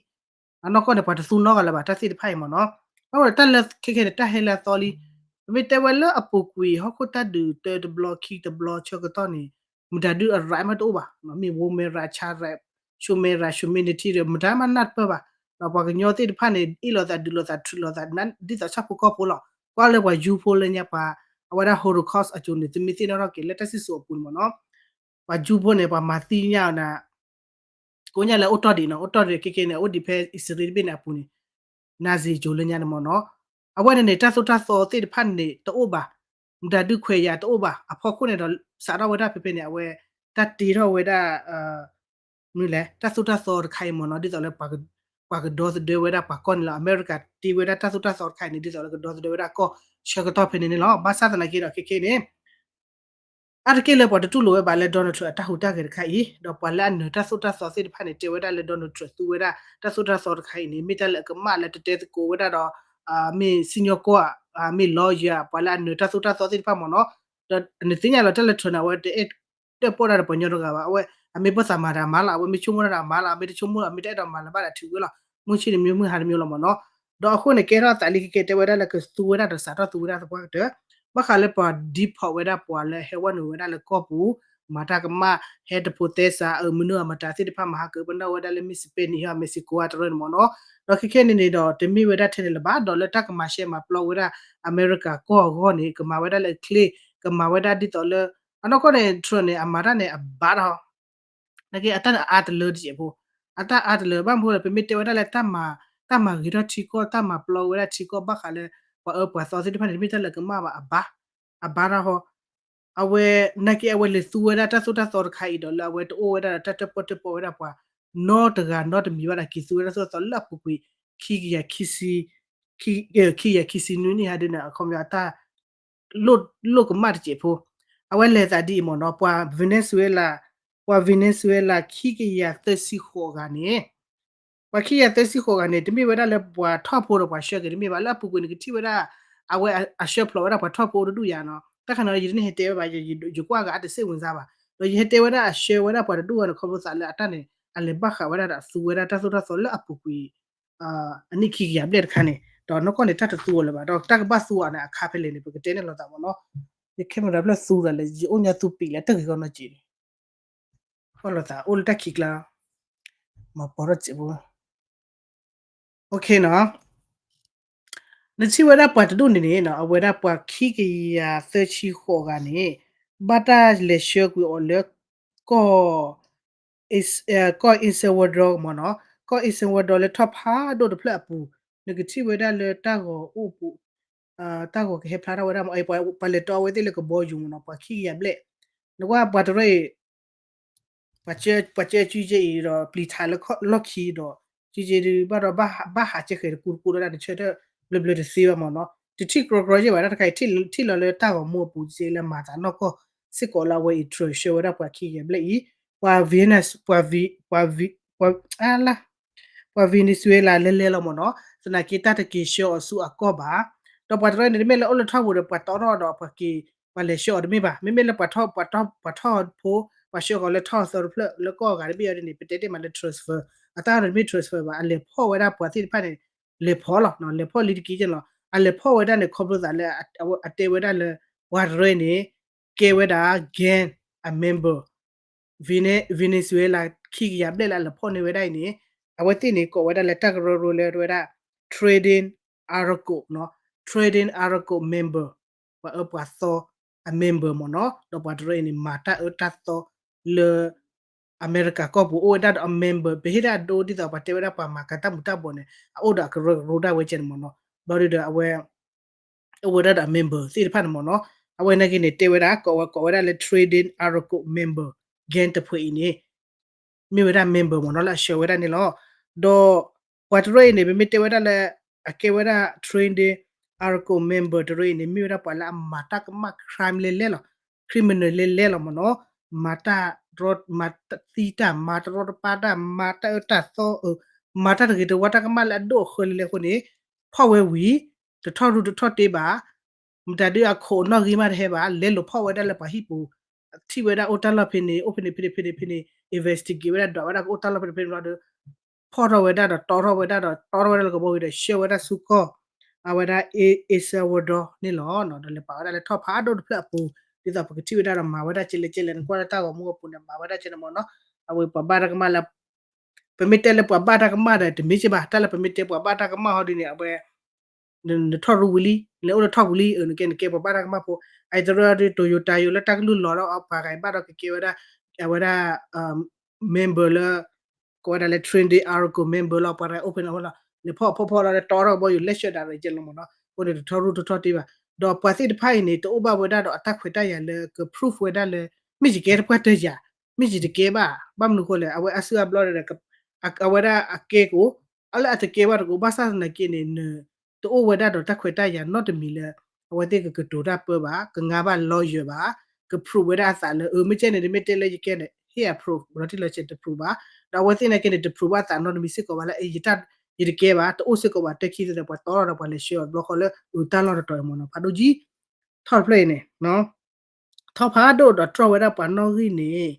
အနီၢ်ကီၢ်န့ၣ် ပှၤတသူနီတဂၤလၢၤဘၣ် တၢ်သ့ၣ်တဖၣ်အံၤမ့ၢ်နီၤ. အဃိဒီးတၢ်လၢခဲခဲန့ၣ် တၢ်ဟဲလၢအသီလံ, ပမ့ၢ်တဲဝဲလၢအပူၤကွံာ် ဟီၣ်ခိၣ်တၢ်ဒုးတၢတဘျီ ခံတဘျီ ဆၢကတီၢ်န့ၣ် မတၤဒုးအရးမးတအိၣ်ဘၣ်, မ့ၢ်ဝိမဲရး ဆါရး ရှုံးမဲရး ရှုံးမဲနထံဒီး မတၤမးနၢ်တပၢၢ်ဘၣ်, ဒီးပှၤကညီသ့ၣ်တဖၣ်န့ၣ် အ့ၣ်လိာ်သး ဒုးလိာ်သး ထုးလိာ်သး ဒ်သိးဆၣ်ဖိကီၢ်ဖိလီၤ. ကွၢ်လၢပှၤယူဖိလၢညါပှၤ အဝဲဒၣ် Holocaust အစိၤန့ၣ် သုမ့ၢ်သ့ၣ်နီၣ်ထီၣ်က့ၤလၢတၢ်စံၣ်စိၤအပူၤန့ၣ်မ့ၢ်နီၤ, ပှၤယူဖိန့ၣ် ပှၤမၤသံညါအီၤန့ၣ် ကိးညါလၢအိၣ်တီၢ်ဒံးနီၤ, အိၣ်တီၢ်ဒံးခဲခဲန့ၣ် အိၣ်ဒံးဖဲအံၣ်စရ့လးတဘ့ၣ်န့ၣ်အပူၤန့ၣ် Nazi အစိၤလၢညါန့ၣ်မ့ၢ်နီၤ, အဝဲန့ၣ်န့ၣ် တၢ်သိၣ်တၢ်သီသ့ၣ်တဖၣ်န့ၣ်တအိၣ်ဘၣ်, မတၤဒုးခွဲးယာ်တအိၣ်ဘၣ်, အဖီခိၣ်န့ၣ်ဒီး စးထီၣ်ဝဲဒၣ်ဖဲဖဲန့ၣ် အဝဲ တၢ်တ့ထီၣ်ဝဲဒၣ် မနုၤလဲၣ် တၢ်သိၣ်တၢ်သီတခါအံၤမ့ၢ်နီၤ, ဒ်သိးလၢ ပှၤကဒီသဒၢဝဲဒၣ်ပှၤကီၢ်န့ၣ်လီၤ. အမဲရကၤတ့ဝဲဒၣ်တၢ်သိၣ်တၢ်သီတခါအံၤန့ၣ် ဒ်သိးလၢကဒီသဒၢဝဲဒၣ်ကီၢ်ဆၢကတီၢ်ဖဲန့ၣ်န့ၣ်လီၤ. ဘၣ်ဆၣ်သနာ်က့ဒီး ခဲခဲန့ၣ် အါတက့ၢ်လၢပှၤတတူၢ်လိာ်ဝဲဘၣ်လၢ Donald Trump အတၢ်ဟူးတၢ်ဂဲၤတခါအံၤ, ဒီးပှၤလၢအနၢၤတၢ်သိၣ်တၢ်သီသ့ၣ်တဖၣ်န့ၣ် တဲဝဲဒၣ်လၢ Donald Trump သူဝဲဒၣ်တၢ်သိၣ်တၢ်သီတခါအံၤန့ၣ် မ့ၢ်တၢ်လၢအကမၣ်လၢတတဲသကိးဝဲဒၣ်ဒီး မ့ၢ်စံၣ်ညီၣ်ကွီၢ်ဧါ, မ့ၢ် lawyer ပှၤလၢအနၢၤတၢ်သိၣ်တၢ်သီသ့ၣ်တဖၣ်မ့ၢ်နီၤ, ဒီးနသ့ၣ်ညါလီၤတၢ်လၢ Trump န့ၣ် အဝဲတအဲၣ်တၢၣ်ပီၣ်တၢ်ဒီးပှၤကညီတဂၤဘၣ်, အဝဲ အမ့ၢ်ပၢၢ်သးမၤတၢ်မၤလီၤ, အဝဲမ့ၢ်ဆိကမိၣ်တၢ်မၤလီၤ, အမ့ၢ်တဆိကမိၣ် အမ့ၢ်တအဲၣ်ဒိးမၤလၢၤဘၣ်ဒီးထံၣ်ဝဲလီၤ, မုၢ်ဆ့ၣ်တမံၤမုၢ်ဟါတမံၤလီၤမ့ၢ်နီၤ, ဒီးအဃိန့ၣ် ကဲထီၣ်သးလံခဲကဲ တဲဝဲဒၣ်လၢကသူဝဲဒၣ်ဒီးစးထီၣ်သူဝဲဒၣ်သပှၢ်ကတၢၢ်, ဘၣ်ဃးလၢပှၤဒံဖီးဝဲဒၣ်ပှၤလၢဟဲဝဲနုာ်ဝဲဒၣ်လၢကီၢ်ပူၤ, မၤတၢ်ကမၣ်, ဟဲတဖိးသဲစး အမနုၤအမတၤသ့ၣ်တဖၣ် မၤဟးကၢပနီၣ်ဝဲဒၣ်လၢ မ့ၢ် Spain န့ၣ် Mexico အတရၢန့ၣ်မ့ၢ်နီၤ, ဒီးခဲခဲန့ၣ်န့ၣ်ဒီး တမ့ၢ်ဝဲဒၣ်ထဲန့ၣ်လၢၤဘၣ်, ဒီးလၢတၢ်ကမၤရှဲမၤပျီဝဲဒၣ် အမဲရကၤကီၢ်အဂီၢ်န့ၣ် ကမၤဝဲဒၣ်လၢအချ့, ကမၤဝဲဒၣ်ဒ်သိးလၢ အနီၢ်ကီၢ်န့ၣ် Trump န့ၣ် အမၤတၢ်န့ၣ် အဘၣ်ထီၣ် နာ်က့ အတၢ်န့ၣ်အါတလၢတစဲးဖိ, အတၢ်အါတလၢ ဘၣ်မနုၤလဲၣ် ပမ့ၢ်တဲဝဲဒၣ်လၢ တၢ်မၤဂ့ၤထီၣ်ထံကီၢ် တၢ်မၤပျီဝဲဒၣ်ထံကီၢ် ဘၣ်ဃးလၢ ပှၤအၢပှၤသီသ့ၣ်တဖၣ်န့ၣ် တမ့ၢ်တၢ်လၢကမၣ်ဘၣ်, အဘၣ်, အဘၣ်တၢ်ဟီ, အဝဲ နာ်က့ အဝဲလဲၤသူဝဲဒၣ်တၢ်သိၣ်တၢ်သီတခါအံၤဒီး လၢအဝဲတအိၣ်ဝဲဒၣ်ဒီးတၢ်တၢၣ်ပီၣ်တၢၣ်ပီဝဲဒၣ်ပှၤ နီတဂၤနီတမံၤဘၣ်ဒီး က့ၤသူဝဲဒၣ်သိၣ်တၢ်သီလၢအပူၤကွံာ် ခံကယၤခံဆံ ခံကယၤခံဆံနွံနံၣ်ဟဲဒ်န့ၣ် အခီပညီအတၢ် လိၣ်ကမၣ်တစဲးဖိ, အဝဲလဲၤသးဒ်အံၤမ့ၢ်နီၤ, ပှၤ Venezuela, ပှၤ Venezuela ခံကယၤသၢဆံဃိးဂၤန့ၣ်, ပှၤခံကယၤသၢဆံဃိးဂၤန့ၣ် တမ့ၢ်ဝဲဒၣ်လၢပှၤထီၣ်ဖိဒီးပှၤဆှၢက့ၤတမ့ၢ်ဘၣ်, လၢအပူၤကွံာ်န့ၣ် ကထံၣ်ဝဲဒၣ် အဝဲအဆှၢဖျိးဝဲဒၣ်ပှၤထီၣ်ဖိအိၣ်တဒူၣ်ယၤနီၤ, တၢ်ခါန့ၣ် ယတန့ၢ်ဟဲတဲဝဲဘၣ်, ယကွၢ်ဂၤအတစ့ၣ်ဝင်စားဘၣ်, ဒီးယဟဲတဲဝဲဒၣ်အဆှၢဝဲဒၣ်ပှၤတဒူၣ်ဂၤန့ၣ် ခီဖျိသးလၢအတၢ်န့ၣ် အလဲၤဘၣ်ဃးဝဲဒၣ်ဒီးသူဝဲဒၣ်တၢ်သိၣ်တၢ်သီလၢအပူၤကွံာ် အနံၣ်ခံကယၤဘျဲၣ်တခါန့ၣ် ဒီးနီၢ်ကီၢ်န့ၣ် တၢ်တသူအီၤလၢၤဘၣ်, ဒီးတၢ်ကဘၣ်သူအီၤန့ၣ် အခါဖဲလဲၣ်န့ၣ် ပကတဲန့ၣ်လိာ်သးမ့ၢ်နီၤ, ယ camera ဖျၢၣ်သူသးလၢ ယအိၣ်ညါသူပံာ်လၢတၢ်ဂ့ၤဂီၢ်နီၢ်ကီၢ်န့ၣ်, ကွၢ်လိာ်သးအိၣ်လၢတၢ်ခံးကျါ, မၤပိာ်ထီၣ်စဲးဖိ, OK နီၤ နထံၣ်ဝဲဒၣ်ပှၤတဒူၣ်န့ၣ်န့ၣ် အဝဲဒၣ်ပှၤခံကယၤသၢဆံဃိးဂၤန့ၣ် ဘၣ်တၢ်လဲၤဆှၢကွံာ်အီၤလၢ ကီၢ် ကီၢ် El Salvador မ့ၢ်နီၤ, ကီၢ် El Salvador လၢထီၣ်ဖးဒိၣ်တဖျၢၣ်အပူၤ, နကထံၣ်ဝဲဒၣ်လၢတၢ်ဂီၤအိၣ်ပူၤ, တၢ်ဂီၤကဟဲဖျါထီၣ်ဝဲဒၣ်မ့ၢ် ပှၤလဲၤတီဝဲသ့ၣ်လၢကဘီယူၤမ့ၢ်နီၤ, ပှၤခံကယၤဘျဲၣ်, နကွၢ်ပှၤတရၢအံၤ ပှၤကၢစုက့အံၤဒီး ပျံၤထးလၢလီၢ်ခံဒီး စုက့ဒုးဘၣ်ဒီး ဘၣ်ဟးကဲဃဲၤတကူတကူဒီး နဆၢထၢၣ်ဘျၢဘျၢတသ့ဘၣ်မ့ၢ်နီၤ, တထံၣ်ကြီကြီယဲၢ်ဘၣ် တၢ်တခါအံၤ ထံၣ်လီၤလၢတၢ်ဂီၤမူအပူၤ စ့လၢမၤသးနီၢ်ကီၢ်စ့ၢ်ကီးလၢအဝဲအံၤ Trump ဆှၢဝဲဒၣ်ပှၤခံကယၤဘျဲၣ်အံၤ, ပှၤ Venez ပှၤ ပှၤ ပှၤ Venezuela လဲၤလဲၤလီၤမ့ၢ်နီၤသနာ်က့ တၢ်တက့ၤဆှၢအီၤဆူအကီၢ်ဘၣ်, ဒီးပှၤတရၢန့ၣ် တမ့ၢ်လၢအိၣ်လၢထီၣ်ပူၤဒီး ပှၤတီထီၣ်ဒီးပှၤက့ၤ ပှၤလဲၤဆှၢအီၤတမ့ၢ်ဘၣ်, မ့မ့ၢ်လၢပှၤထီၣ် ပှၤထီၣ် ပှၤထီၣ်ဖိ ပှၤဆှၢဃီၤလၢထီၣ်သၢတဖျၢၣ်လၢကီၢ်အဂၤတဘ့ၣ်အံၤန့ၣ် ပတဲတ့ၢ်မးလၢ transfer, အတၢ်န့ၣ်တမ့ၢ် transfer ဘၣ်, အလဲၤဖီၣ်ဝဲဒၣ်ပှၤသ့ၣ်တဖၣ်န့ၣ် လဲၤဖီၣ်လီၤ, လဲၤဖီၣ်လံတက့ၢ်လီၤ, အလဲၤဖီၣ်ဝဲဒၣ်န့ၣ် ခီဖျိသးလၢ အတဲဝဲဒၣ်လၢ ပှၤတရၢန့ၣ် ကဲဝဲဒၣ် gang အ member Venezuela ခံကယၤဘျဲၣ်လၢအလဲၤဖီၣ်န့ၢ်ဝဲဒၣ်အံၤန့ၣ် အဝဲသ့ၣ်န့ၣ် ကိးဝဲဒၣ်လၢတၢ်ကရၢကရိလၢဝဲဒၣ် Trading Aragos နီၤ, Trading Aragos member ပှၤအၢပှၤသီအ member မ့ၢ်နီၤ, ဒီးပှၤတရၢအံၤန့ၣ် မၤတၢ်အၢတၢ်သီလၢ အမဲရကၤကီၢ်ပူၤ အိၣ်ဝဲဒၣ်ဒီးအ member ပဟ့ၣ်ဒၣ်အဒိဒ်သိးပှၤတဲဝဲဒၣ်ပှၤမၤကၤတၢ်မူၤတၢ်ဘှီးန့ၣ် အအိၣ်ဒီးအကရၢကရိဒၣ်ဝဲကဲန့ၣ်မ့ၢ်နီၤ, ဘျီဒုဒီးအဝဲ အိၣ်ဝဲဒၣ်ဒီးအ member သ့ၣ်တဖၣ်န့ၣ်မ့ၢ်နီၤ, အဝဲနာ်က့န့ၣ် တဲဝဲဒၣ် ကိးဝဲဒၣ်လၢ Trading Aragos member gang တဖုအံၤန့ၣ် မ့ၢ်ဝဲဒၣ် member မ့ၢ်နီၤ လၢအဆှၢဝဲဒၣ်န့ၣ်လီၤ. ဒီးပှၤတရၢအံၤန့ၣ် ပမ့ၢ်တဲဝဲဒၣ်လၢ အကဲဝဲဒၣ် Trading Aragos member တရၢအံၤန့ၣ် မ့ၢ်ဝဲဒၣ်ပှၤလၢအမၤတၢ်ကမၣ် crime လဲၤလဲၤလီၤ, criminal လဲၤလဲၤလီၤမ့ၢ်နီၤ, မၤတၢ်တရီ မၤသံတၢ် မၤတရီတပါတၢ် မၤတၢ်အၢတၢ်သီအၢ မၤတၢ်တဂ့ၤတဝါတၢ်ကမၣ်လၢအဒိၣ်အဃၢလဲၤလဲၤအဃိန့ၣ် ဖီၣ်ဝဲဝံၤ တထီၣ်ရူတထီၣ်တ့ဘၣ် မတၤဒုးအခိၣ်အနီၣ်ဂံၢ်မးတဟဲဘၣ် လဲၤလိာ်ဖီၣ်ဝဲဒၣ်လၢပှၤဟံၣ်ပူၤ ထံၣ်ဝဲဒၣ်အိၣ်တၢ်လီၢ်ဖဲန့ၣ် အိၣ်ဖဲန့ၣ်ဖဲန့ၣ်ဖဲန့ၣ်ဖဲန့ၣ် investigate ဝဲဒၣ် ဒွးဝဲဒၣ်ကအိၣ်တၢ်လီၢ်ဖဲန့ၣ်ဖဲန့ၣ်ဘျီဒီး ဖီၣ်ထီၣ်ဝဲဒၣ်ဒီးတီထီၣ်ဝဲဒၣ်ဒီးတီထီၣ်ဝဲဒၣ်လၢကဘီဝံၤဒီး ဆှၢဝဲဒၣ်ဆူကီၢ် အဝဲဒၣ် El Salvador န့ၣ်လီၤ. ဒီးလဲၤပာ်ဝဲဒၣ်လၢထီၣ်ဖးဒိၣ်တဖျၢၣ်အပူၤ ဒ်သိးပကထံၣ်ဝဲဒၣ်ဒီးမၤဝဲဒၣ်ကဲလဲၣ်ကဲလဲၣ် နကွၢ်လၢတၢ်ဂီၤမူအပူၤန့ၣ် မၤဝဲဒၣ်ကဲန့ၣ်မ့ၢ်နီၤ အဝဲပှၤဘၣ်တၢ်ကမၣ်လၢ ပမ့ၢ်တဲလၢပှၤဘၣ်တၢ်ကမၣ်ဒီး တမ့ၢ်က့ဘၣ် တၢ်လၢပမ့ၢ်တဲပှၤဘၣ်တၢ်ကမၣ်ဟီဒ်န့ၣ် အဝဲ နထီၣ်ရူဝံၤလံ နအိၣ်လၢထီၣ်ပူၤလံ နကဲနကဲပှၤဘၣ်တၢ်ကမၣ်ဖိ အအံၤတရၢဒ် Toyota ယိၤလၢတၢ်ကလုၢ်လီၤဒီး ပှၤဂၤဘၣ်ဒီးကကဲဝဲဒၣ် အဝဲဒၣ် member လၢ ကိးဝဲဒၣ်လၢ Trading Aragos member လီၤ ပှၤဂၤအိၣ်ဖဲန့ၣ်အဃိလီၤ လဲၤဖီၣ်ဖီၣ်ဖီၣ်လီၤ လဲၤတီထီၣ်ကဘီယူၤ လဲၤဆှၢဒၣ်ရဲၣ်ကဲလီၤမ့ၢ်နီၤ အဃိန့ၣ် တထီၣ်ရူတထီၣ်တ့ဘၣ် ဒီးပှၤသ့ၣ်တဖၣ်အံၤန့ၣ် တအိၣ်ဘၣ်ဝဲဒၣ်ဒီးအတၢ်ခွဲးတၢ်ယာ်လၢက prove ဝဲဒၣ်လၢ မ့ၢ်ယကဲတပှၢ်တၢၢ်ယၤ မ့ၢ်ယတကဲဘၣ် ဘၣ်မနုၤအဃိလဲၣ် အဝဲအါစုအါဘျီဒီး အဝဲဒၣ်အကဲကအိၣ် အလၢအတကဲဘၣ်တကအိၣ် ဘၣ်ဆၣ်သနာ်က့န့ၣ် တအိၣ်ဝဲဒၣ်ဒီးတၢ်ခွဲးတၢ်ယာ်နီတမံၤလၢ အဝဲသ့ၣ်ကကတိၤတၢ်ပၢဘၣ် ကငါဘၣ် lawyer ဘၣ် က prove ဝဲဒၣ်အသးလၢ အမ့ၢ်ကဲန့ၣ် တမ့ၢ်တဲလၢယကဲန့ၣ် ဟ့ၣ်အ prove လီၤတံၢ်လီၤဆဲးတ prove ဘၣ်, ဒီးအဝဲသ့ၣ်နာ်က့န့ၣ် တ prove ဘၣ်အသးနီတမံၤစ့ၢ်ကီးဘၣ်လၢ အ ယတၢ် ယတကဲဘၣ် တအိၣ်စ့ၢ်ကီးဘၣ် တဲခံသဒၢး ပှၤတီထီၣ်ဒီးပှၤလဲၤဆှၢအီၤတဘျီဃီလၢ အတၢ်လီၢ်တတီၤအံၤမ့ၢ်နီၤ ဖးဒိၣ်ကံ ထီၣ်တဖျၢၣ်အံၤန့ၣ် ထီၣ်ဖးဒိၣ်ဒီးတြီၢ်ဝဲဒၣ်ပှၤနီၣ်ဂံၢ်န့ၣ်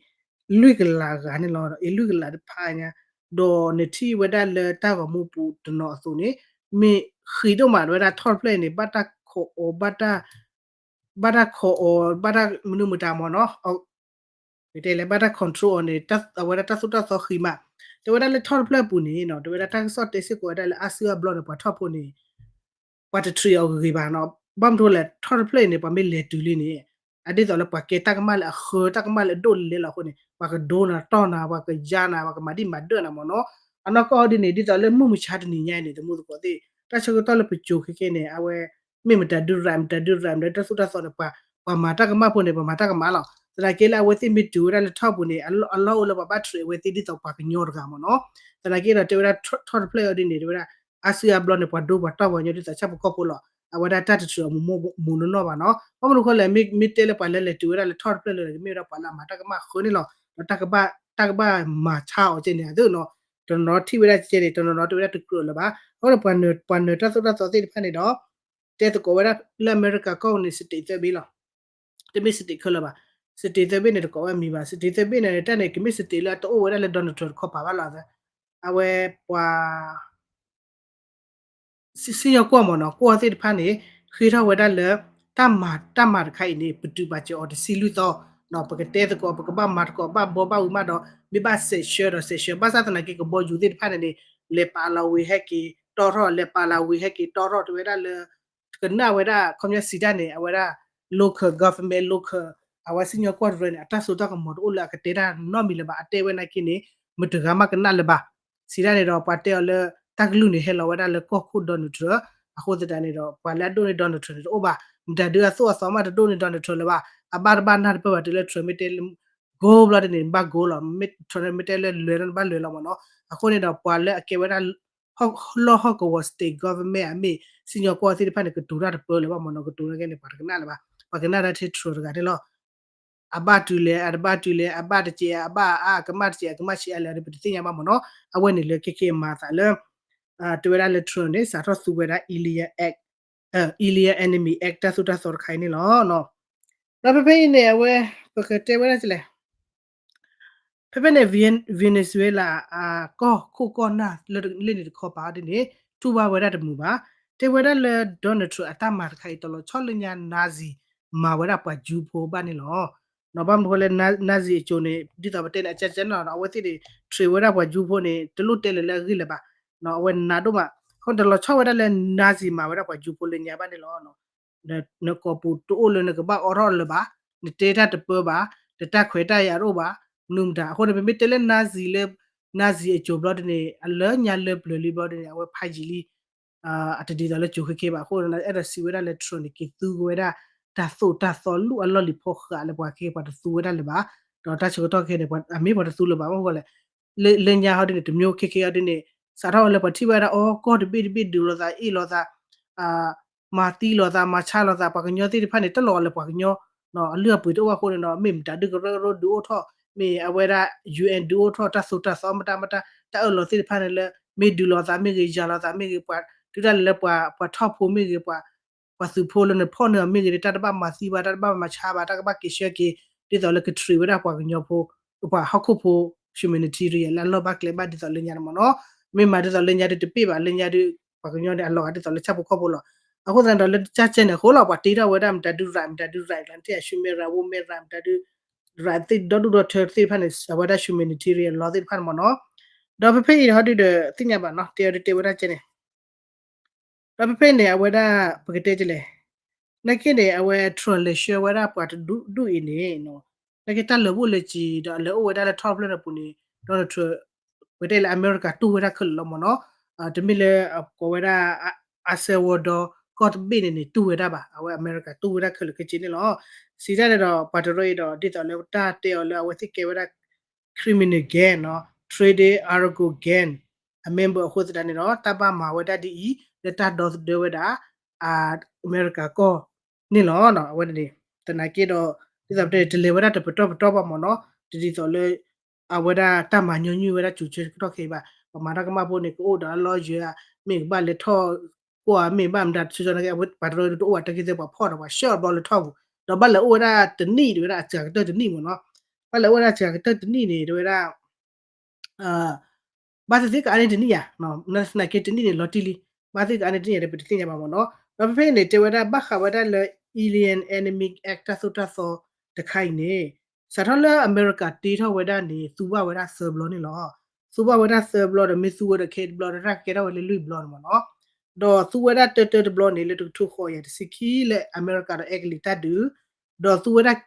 လွံၢ်ကလးဂၤန့ၣ်လီၤ. အလွံၢ်ကလးတဖၣ်ညါ ဒီးနထံၣ်ဝဲဒၣ်လၢတၢ်ဂီၤမူပူၤတနီၤအသိးန့ၣ် မ့ၢ်ဃံးဒိၣ်မးဝဲဒၣ်ထီၣ်တဖျၢၣ်အံၤန့ၣ် ဘၣ်တၢ်ခိးအီၤ ဘၣ်တၢ် ဘၣ်တၢ်ခိးအီၤ ဘၣ်တၢ်မနုၤမတၤမ့ၢ်နီၤ တဲလဲၣ် ဘၣ်တၢ် control အီၤန့ၣ် အဝဲဒၣ်တၢ်သိၣ်တၢ်သီဃံးမး, တဲဝဲဒၣ်လၢထီၣ်တဖျၢၣ်အပူၤန့ၣ်နီၤ တဲဝဲဒၣ်တၢ်ကစီၣ်တဲစ့ၢ်ကီးဝဲဒၣ်လၢအါစုအါဘျီန့ၣ် ပှၤထီၣ်ဖိန့ၣ် ပှၤတ treat အီၤဂ့ၤဂ့ၤဘၣ်နီၤ, ဘၣ်မနုၤလဲၣ် ထီၣ်တဖျၢၣ်အံၤန့ၣ် ပှၤမ့ၢ်လဲၤတုၤလံန့ၣ် အဒ်သိးလၢပှၤကဲတၢ်ကမၣ်လၢအဃၢ တၢ်ကမၣ်လၢအဒိၣ်လဲၣ်လီၤအဃိန့ၣ် ပှၤကဒိနၤတီၢ်နၤ ပှၤကယါနၤ ပှၤကမၤဒံၣ်မၤဒၢၣ်နၤမ့ၢ်နီၤ, အနီၢ်ကီၢ်ဒ်န့ၣ် ဒ်သိးလၢမုၢ်မဆါတနံၤညါအံၤန့ၣ် တမူသကိးသ့ၣ် တၢ်ဆၢကတီၢ်လၢပစိၤခဲကဲန့ၣ် အဝဲ မ့ၢ်မတၤဒုးရၤ မတၤဒုးရၤ မတၤတၢ်သိၣ်တၢ်သီန့ၣ် ပှၤ ပှၤမၤတၢ်ကမၣ်ဖိန့ၣ် ပှၤမၤတၢ်ကမၣ်လီၤ. သနာ်က့လၢအဝဲသ့ၣ်မ့ၢ်တုၤဝဲဒၣ်လၢထီၣ်ပူၤန့ၣ် အလီၢ်အိၣ်လၢပှၤဘၣ် treat အဝဲသ့ၣ်ဒ်သိးပှၤကညီတဂၤမ့ၢ်နီၤ. သနာ်က့ဒီးတဲဝဲဒၣ်ထီၣ်တဖျၢၣ်အံၤဒ်န့ၣ် တဲဝဲဒၣ် အါစုအါဘျီန့ၣ် ပှၤဒိပှၤတီၢ်ပှၤကညီဒ်သိးဆၣ်ဖိကီၢ်ဖိလီၤ. အဝဲဒၣ်တၢ်တ treat အီၤမူးနီၢ်ဘၣ်နီၤ. ဘၣ်မနုၤဃိလဲၣ် မ့ၢ်တဲလၢပှၤလၢလဲၤတုၤဝဲဒၣ်လၢထီၣ်တဖျၢၣ်လၢ ကမ့ၢ်ဝဲဒၣ်ပှၤလၢအမၤတၢ်ကမၣ်ဃၢန့ၣ်လီၤ. ဒီး တၢ်ကဘၣ်မၤဆါအီၤကဲန့ၣ် အသိးနီၤ. တနီၤထံၣ်ဝဲဒၣ်ကဲန့ၣ် တနီၤနီၤတဲဝဲဒၣ်တကြၢးလၢၤဘၣ်. အဃိဒီးပှၤနၢၤတၢ်သိၣ်တၢ်သီသ့ၣ်တဖၣ်န့ၣ်ဒီး တဲသကိးဝဲဒၣ်လၢအမဲရကၤကီၢ်န့ၣ် state သၢဘ့ၣ်လီၤ. တမ့ၢ် state ခဲလၢာ်ဘၣ်. state သၢဘ့ၣ်န့ၣ် တကိးဝဲမံၤဘၣ်. state သၢဘ့ၣ်န့ၣ် တၢ်န့ၣ် ကမ့ၢ် state လၢအတအိၣ်ဝဲဒၣ်လၢ Donald Trump တခီပၤဘၣ်လီၤ. အဝဲပှၤ စံၣ်ညီၣ်ကွီၢ်မ့ၢ်နီၤ ကွီၢ်သ့ၣ်တဖၣ်န့ၣ် ဃ့ထီၣ်ဝဲဒၣ်လၢ တၢ်မၤတၢ်မၤတခါအံၤန့ၣ် ပတုာ်ပာ်စၢၤအီၤတဆံလွံၢ်သီ, ပကတဲသကိး ပကဘၣ်မၤသကိး ဘၣ်ဘှီဘၣ်ဝံၤမးဒီး မ့ၢ်ဘၣ်စဲးဆှၢဒီး စဲးဆှၢ ဘၣ်ဆၣ်သနာ်က့ ကဘီယူၤသ့ၣ်တဖၣ်န့ၣ်န့ၣ် လဲၤပာ်လီၤဝံၤဟဲက့ၤတီထီၣ် လဲၤပာ်လီၤဝံၤဟဲက့ၤတီထီၣ် တဲဝဲဒၣ်လၢ ကနၣ်ဝဲဒၣ် ခီပညီစံးတၢ်န့ၣ် အဝဲဒၣ် local government local အဝဲစံၣ်ညီၣ်ကွီၢ်တရၢန့ၣ် အတၢ်စိတၢ်ကမီၤတအိၣ်လၢအကတဲတၢ်နီတမံၤလၢၤဘၣ် အတဲဝဲနာ်က့န့ၣ် မတဂၤမးကနၣ်လၢၤဘၣ်. စံးတၢ်န့ၣ်ဒီး ပှၤတဲအီၤလၢ တၢ်ကလုၢ်န့ၣ် ဟဲလီၤဝဲဒၣ်လၢကီၢ်ခိၣ် Donald Trump အဃိသတးန့ၣ်ဒီး ပှၤလၢအဒိၣ်န့ၢ် Donald Trump န့ၣ်တအိၣ်ဘၣ်. မတၤဒုးအသိၣ်အသီမးတဒိၣ်န့ၢ် Donald Trump လၢၤဘၣ်. အဘၣ်တဘၣ်နၢ်တပၢၢ်ဘၣ် တုၤလၢ Trump မ့ၢ်တဲလၢ go ဘျီဒ်န့ၣ် ဘၣ် go လီၤ. Trump မ့ၢ်တဲလၢ လဲၤဘၣ်လဲၤလီၤမ့ၢ်နီၤ. အဃိန့ၣ်ဒီး ပှၤလၢအကဲဝဲဒၣ် လီၢ်ဟီၣ်ကဝီၤ state government အမ့ၢ်စံၣ်ညီၣ်ကွီၢ်သ့ၣ်တဖၣ်န့ၣ် ကတိၤတၢ်တပၢၢ်လၢၤဘၣ်မ့ၢ်နီၤ. ကတိၤတၢ်ကဲန့ၣ် ပှၤတကနၣ်လၢၤဘၣ်. ပှၤကနၣ်တၢ်ထဲ Trump တဂၤန့ၣ်လီၤ. အဘၣ်တုၤလဲၣ် အတဘၣ်တုၤလဲၣ် အဘၣ်တစဲး အဘၣ်အါ အကမၣ်တစဲး အကမၣ်ဆံးအါလဲၣ် ပတသ့ၣ်ညါဘၣ်မ့ၢ်နီၤ. အဝဲန့ၣ်လၢခဲကဲမၤသးလၢ တဲဝဲဒၣ်လၢ Trump န့ၣ် စးထီၣ်သူဝဲဒၣ် Illegal Act, Illegal Enemy Act တၢ်သိၣ်တၢ်သီတခါအံၤန့ၣ်လီၤ. ဒီးဖဲဖဲအံၤန့ၣ် အဝဲ ပကတဲဝဲဒၣ်လဲၣ် ဖဲဖဲန့ၣ် Venezuela အကီၢ်ခိၣ်ကီၢ်နၢ်လၢန့ၣ်တခီပၤဒ်န့ၣ် တူၢ်ဘၣ်ဝဲဒၣ်တမုာ်ဘၣ်. တဲဝဲဒၣ်လၢ Donald Trump အတၢ်မၤတခါအံၤ တလီၤဆီလၢညါ Nazi မၤဝဲဒၣ်ပှၤကၠူဖိဘၣ်န့ၣ်လီၤ. ဘၣ်မနုၤဃိလဲၣ် Nazi အစိၤန့ၣ် ဒ်သိးပတဲန့ၣ် အကဲကဲနီၤ အဝဲသ့ၣ်န့ၣ် treat ဝဲဒၣ်ပှၤကၠူဖိန့ၣ် တလိၣ်တဲလၢၤလၢအဂ့ၢ်လၢၤဘၣ်. အဝဲနးဒိၣ်မး အဃိတလီၤဆီဝဲဒၣ်လၢ Nazi မၤဝဲဒၣ်ပှၤကၠူဖိလၢညါဘၣ်န့ၣ်လီၤ. နကိာ်ပူၤတအိၣ်လၢနကဘၣ်အိးထီၣ်လၢၤဘၣ်, နတဲတၢ်တပၢၢ်ဘၣ်, နတၢ်ခွဲးတၢ်ယာ်တအိၣ်ဘၣ်, မနုၤမတၤ. အဃိန့ၣ် ပမ့ၢ်တဲလၢ Nazi လၢ Nazi အစိၤဘျီဒ်န့ၣ် အလၢညါလၢပျၢၤလံဘျီဒ်န့ၣ် အဝဲဖးယံာ်လံ အတဒ်သိးလၢစိၤခဲကဲဘၣ်. အဃိ အဲၣ်ဒိးစံးဝဲဒၣ်လၢ Trump န့ၣ် က့ၤသူဝဲဒၣ် တၢ်သိၣ်တၢ်သီလူၢ်အလီၢ်လံၤဖိဃာ်လၢပှၤခဲကဲ ပှၤတသူဝဲဒၣ်လၢၤဘၣ်. ဒီးတၢ်ဆၢကတီၢ်ခဲကဲန့ၣ် အမ့ၢ်ပှၤတသူလၢၤဘၣ် မ့ၢ်ဃိလဲၣ် လၢညါဟီဒ်န့ၣ် တမျိုးခဲကဲဟီဒ်န့ၣ် စးထီၣ်ဝဲလၢပှၤထံၣ်ဝဲဒၣ် အီ ကီၢ်တဘ့ၣ်တဘ့ၣ်ဒုးလိာ်သး အ့ၣ်လိာ်သး မၤသံလိာ်သး မၤဆါလိာ်သး ပှၤကညီသ့ၣ်တဖၣ်န့ၣ် တလိၣ်အီၤလၢပှၤကညီ အလုၢ်အပှ့ၤတအိၣ်အဃိန့ၣ်ဒီး မ့ၢ်မတၤဒုးကရၢကရိဒုးအိၣ်ထီၣ် မ့ၢ်အဝဲဒၣ် ယူၣ်အ့ၣ် ဒုးအိၣ်ထီၣ် တၢ်သိၣ်တၢ်သီမတၤမတၤ တၢ်အၢၣ်လီၤသ့ၣ်တဖၣ်န့ၣ်လၢ မ့ၢ်ဒုးလိာ်သးမ့ၢ်ဂ့ၤ ယၤလိာ်သးမ့ၢ်ဂ့ၤ ပှၤဒုးတၢ်လၢပှၤ ပှၤထီၣ်ဖိမ့ၢ်ဂ့ၤ ပှၤ ပှၤသုးဖိလၢနဖီၣ်န့ၢ်အီၤမ့ၢ်ဂ့ၤ တၢ်တဘၣ်မၤသံဘၣ် တၢ်တဘၣ်မၤဆါဘၣ် တၢ်ကဘၣ်က့ၤဆှၢက့ၤ ဒ်သိးလၢက treat ဝဲဒၣ်ပှၤကညီဖိ ပှၤဟီၣ်ခိၣ်ဖိ humanitarian လၢအလီၢ်ဘၣ်ကျဲဘၣ်ဒ်သိးလၢညါန့ၣ်မ့ၢ်နီၤ. မ့ၢ်မၤဒ်သိးလၢညါဒုးတပ့ၢ်ဘၣ် လၢညါဒုး ပှၤကညီန့ၣ်အလီၤဂာ်ဒ်သိးလၢဆၣ်ဖိကီၢ်ဖိလီၤ. အဃိသတးဒီးလၢတၢ်ကဲန့ၣ်အဃိလီၤ ပှၤတ့ထီၣ်ဝဲဒၣ်မတၤဒုးရၤ မတၤဒုးရၤ လၢနထံၣ်အ human right women right မတၤဒုး ရၤသ့ၣ်ဒီဒူၣ်ဒီထၢသ့ၣ်တဖၣ်န့ၣ် အဝဲဒၣ် humanitarian law သ့ၣ်တဖၣ်န့ၣ်မ့ၢ်နီၤ. ဒီးဖဲဖဲအံၤဟီဒုးဒီးသ့ၣ်ညါဘၣ်နီၤ တဲအီၤဒုးတဲဝဲဒၣ်ကဲန့ၣ် ဒီးဖဲဖဲန့ၣ် အဝဲဒၣ် ပကတဲကလဲၣ်, နာ်က့န့ၣ် အဝဲ Trump လဲၤဆှၢဝဲဒၣ်ပှၤတဒူၣ်ဒူၣ်အံၤန့ၣ် နာ်က့တၢ်လၢာ်ဘူၣ်လၢာ်စ့ၤဒီး အလဲၤအိၣ်ဝဲဒၣ်လၢထီၣ်ဖျၢၣ်န့ၣ်ပူၤန့ၣ် Donald Trump ပကတဲလၢအမဲရကၤတူၢ်ဝဲဒၣ်ခဲလၢာ်လီၤမ့ၢ်နီၤ. တမ့ၢ်လၢအကိးဝဲဒၣ် အစဲဝီဒီး ကီၢ်တဘ့ၣ်န့ၣ်န့ၣ် တူၢ်ဝဲဒၣ်ဘၣ် အဝဲအမဲရကၤတူၢ်ဝဲဒၣ်ခဲလၢာ်ခဲဆ့န့ၣ်လီၤ. စံးတၢ်န့ၣ်ဒီး ပှၤတရၢအံၤဒီး ဒ်သိးလၢတၢ်တဲအီၤလၢအဝဲသ့ၣ်ကဲဝဲဒၣ် criminal gang နီၤ Trade Argo Gang အ member အဃိသတးန့ၣ်ဒီး တၢ်ဘၣ်မၤဝဲဒၣ်ဒ်အံၤ လၢတၢ်ဒီသဒၢဝဲဒၣ် အမဲရကၤကီၢ်န့ၣ်လီၤ. အဝဲန့ၣ် သနာ်က့ဒီး ဒ်သိးပတဲန့ၣ် တလဲၤဝဲဒၣ်တပတီၢ်ပတီၢ်ဘၣ်မ့ၢ်နီၤ, တဒ်သိးလၢ အဝဲဒၣ်တၢ်မၤညီနုၢ်ဝဲဒၣ် စူၤဆၢကတီၢ်ခဲအံၤဘၣ်. ပှၤမၤတၢ်ကမၣ်ဖိန့ၣ် ကအိၣ်ဒီးအလီၢ်ယၢၤဧါ, မ့ၢ်ကဘၣ်လဲၤထီၣ်ကွၢ်မ့ၢ်ဘၣ်မတၤ ဆၢကတီၢ်န့ၣ်က့ အဝဲပှၤတရၢတအိၣ်ဘၣ် တၢ်က့သ့ၣ် ပှၤဖီၣ်ဒီးပှၤဆှၢအဘျီလၢထီၣ်ပူၤ, ဒီးဘၣ်လဲၤအိၣ်ဝဲဒၣ်တနံၣ် တဲဝဲဒၣ်အစှၤကတၢၢ်တနံၣ်မ့ၢ်နီၤ, ဘၣ်လဲၤအိၣ်ဝဲဒၣ်အစှၤကတၢၢ်တနံၣ်န့ၣ် တဲဝဲဒၣ် ဘၣ်သ့ၣ်သ့ၣ်ကအါန့ၢ်တနံၣ်ဧါ, နာ်သနာ်က့တနံၣ်န့ၣ်လီၤတံၢ်လံ, ဘၣ်သ့ၣ်ကအါန့ၢ်တနံၣ်ဧါဒီး ပတသ့ၣ်ညါဘၣ်မ့ၢ်နီၤ. ဒီးဖဲဖဲအံၤန့ၣ် တဲဝဲဒၣ်ဘၣ်ဃးဝဲဒၣ်လၢ Alien Enemy Act တၢ်သိၣ်တၢ်သီတခါအံၤန့ၣ် စးထီၣ်လၢအမဲရကၤတ့ထီၣ်ဝဲဒၣ်န့ၣ် သူဘၣ်ဝဲဒၣ်သၢဘျီန့ၣ်လီၤ. သူဘၣ်ဝဲဒၣ်သၢဘျီဒီး မ့ၢ်သူဝဲဒီးခဲအံၤတဘျီဒီး တၢ်ကကဲထီၣ်ဝဲလၢလွံၢ်ဘျီန့ၣ်မ့ၢ်နီၤ. ဒီးသူဝဲဒၣ်တၢတၢတဘျီန့ၣ် လၢတကထိဃိးကယၤတဆံခံ လၢအမဲရကၤဒီးအဲကလံးတၢ်ဒုး, ဒီးသူဝဲဒၣ်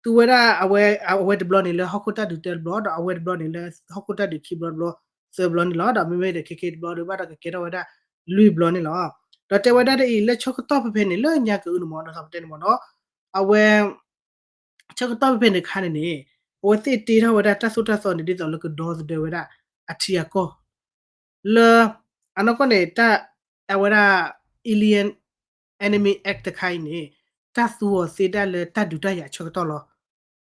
သူဝဲဒၣ်အဝဲ အဝဲတဘျီန့ၣ်လၢဟီၣ်ခိၣ်တၢ်ဒုးတၢတဘျီ ဒီးအဝဲတဘျီန့ၣ်လၢဟီၣ်ခိၣ်တၢ်ဒုးခံဘျီတဘျီ သၢဘျီန့ၣ်လီၤ. ဒီးမ့မ့ၢ်ဒီးခဲခဲတဘျီဒီး ဘၣ်ဒီးကကဲထီၣ်ဝဲဒၣ်လွံၢ်ဘျီန့ၣ်လီၤ. ဒီးတဲဝဲဒၣ်ဒ်အံၤ လၢဆၢကတီၢ်ဖဲဖဲန့ၣ် လၢညါကအုန့ၣ်မ့ၢ် ဒီးသီပတဲန့ၣ်မ့ၢ်နီၤ, အဝဲ ဆၢကတီၢ်ဖဲဖဲန့ၣ်အခါန့ၣ်န့ၣ် အဝဲသ့ၣ်တ့ထီၣ်ဝဲဒၣ်တၢ်သိၣ်တၢ်သီန့ၣ် ဒ်သိးလၢကဒီသဒၢဝဲဒၣ်အထံအကီၢ် လၢ အနီၢ်ကီၢ်န့ၣ် တၢ် အဝဲဒၣ် Alien Enemy Act တခါအံၤန့ၣ် တၢ်သူအီၤသ့ဒၣ်လၢတၢ်ဒုးတၢ်ယၤအဆၢကတီၢ်လီၤ.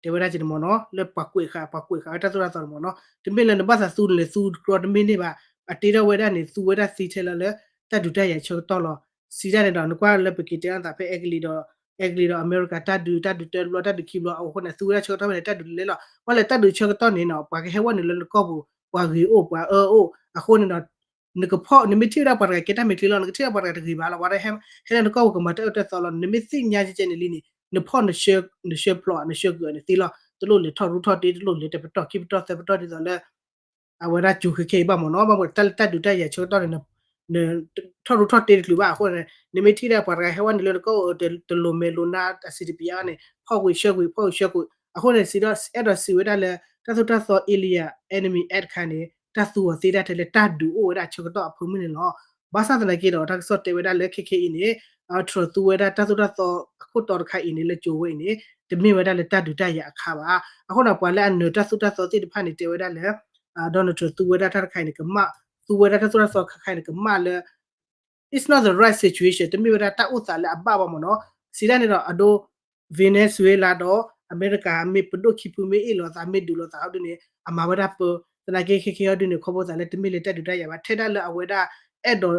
တဲဝဲဒၣ်က့န့ၣ်မ့ၢ်နီၤ လၢပှၤကွဲးဃာ် ပှၤကွဲးဃာ်ဝဲတၢ်သိၣ်တၢ်သီန့ၣ်မ့ၢ်နီၤ တမ့ၢ်လၢနဘၣ်သးသူန့ၣ်လဲၤသူတကြီတမ့ၢ်န့ၣ်ဘၣ်. အတ့ထီၣ်ဝဲဒၣ်န့ၣ် သူဝဲဒၣ်သ့ထဲလၢ လၢတၢ်ဒုးတၢ်ယၤအဆၢကတီၢ်လီၤ. စံးဒၣ်န့ၣ်ဒီး နကွၢ်လၢပက့ၤတဲအသးဖဲအဲကလံးဒီး အဲကလံးဒီးအမဲရကၤတၢ်ဒုး တၢ်ဒုးတၢတဘျီ တၢ်ဒုးခံဘျီ အဃိန့ၣ် သူဝဲဒၣ်ဆၢကတီၢ်ဖဲန့ၣ် တၢ်ဒုးလဲလီၤ. ဘၣ်လဲၤတၢ်ဒုးဆၢကတီၢ်န့ၣ်နီၤ ပှၤကဟဲဝဲနုာ်လၢနကီၢ်ပူၤ ပှၤဂ့ၤအိၣ် ပှၤအၢအိၣ် အဃိန့ၣ်ဒီး နကဖီၣ် နမ့ၢ်ထံၣ်ဝဲဒၣ်ပှၤတဂၤကဲတၢ်မဲာ်ချံလီၤ နကထံၣ်ဝဲဒၣ်ပှၤတဂၤတဂ့ၤဘၣ်လီၤ. ပှၤတဟဲ ဟဲလၢနကီၢ်ပူၤကမၤတၢ်အၢတၢ်သီလီၤ. နမ့ၢ်သ့ၣ်ညါကဲကဲန့ၣ်လံန့ၣ် နဖီၣ် နဆှၢကၢးန့ၣ်သ့လီၤ. တလိၣ်လဲၤထီၣ်ရူၢ်ထီၣ်တ့ တလိၣ်လဲၤတပတီၢ်ခံပတီၢ်သၢပတီၢ်ဒ်သိးလၢ အဝဲဒၣ်ကၠိၤခဲခဲအံၤဘၣ်မ့ၢ်နီၤ. ဘၣ်မ့ၢ်တၢ်လၢတၢ်ဒုးတၢ်ယၤဆၢကတီၢ်န့ၣ် နထီၣ်ရူၢ်ထီၣ်တ့တချုးဘၣ်အဃိန့ၣ် နမ့ၢ်ထံၣ်ဒၣ်ပှၤတဂၤဟဲဝဲနုာ်လၢနကီၢ်အၢ တလိၣ်မဲာ်လိၣ်နါ အစံးတပျးန့ၣ် ဖီၣ်ကွံာ်ဆှၢကွံာ် ဖီၣ်ကွံာ်ဆှၢကွံာ် အဃိန့ၣ် စံးဒီး အဲၣ်ဒိးစံးဝဲဒၣ်လၢ တၢ်သိၣ်တၢ်သီ Alien Enemy Act တခါန့ၣ် တၢ်သူအီၤသ့ဒၣ်ထဲလၢတၢ်ဒုးအိၣ်ဝဲဒၣ်အဆၢကတီၢ်အဖၢမုၢ်န့ၣ်လီၤ. ဘၣ်ဆၣ်သနာ်က့ဒီး တၢ်ကစီၣ်တဲဝဲဒၣ်လၢခဲခဲအံၤန့ၣ် Trump သူဝဲဒၣ်တၢ်သိၣ်တၢ်သီအခိၣ်တီတခါအံၤန့ၣ် လၢကၠိၤဝဲအံၤန့ၣ် တမ့ၢ်ဝဲဒၣ်လၢတၢ်ဒုးတၢ်ယၤအခါဘၣ်. အဃိန့ၣ် ပှၤလၢအနၢၤတၢ်သိၣ်တၢ်သီသ့ၣ်တဖၣ်န့ၣ် တဲဝဲဒၣ်လၢ Donald Trump သူဝဲဒၣ်တၢ်တခါအံၤန့ၣ် ကမၣ် သူဝဲဒၣ်တၢ်သိၣ်တၢ်သီခါခါအံၤန့ၣ် ကမၣ်လၢ it's not the right situation တမ့ၢ်ဝဲဒၣ်တၢ်အိၣ်သးလၢအဘၣ်ဘၣ်မ့ၢ်နီၤ. စံးဒၣ်န့ၣ်ဒီး အဒိ Venezuela ဒီး အမဲရကၤ မ့ၢ်ပဒိၣ်ခံဖုမ့ၢ်အ့ၣ်လိာ်သး မ့ၢ်ဒုးလိာ်သးဟီဒုန့ၣ် အမၤဝဲဒၣ်ပၢ သနာ်က့ခဲခဲဟီဒုန့ၣ် ခီဖျိသးလၢတမ့ၢ်လၢတၢ်ဒုးတၢ်ယၤဘၣ် ထဲဒၣ်လၢအဝဲဒၣ်အဲၣ်ဒိး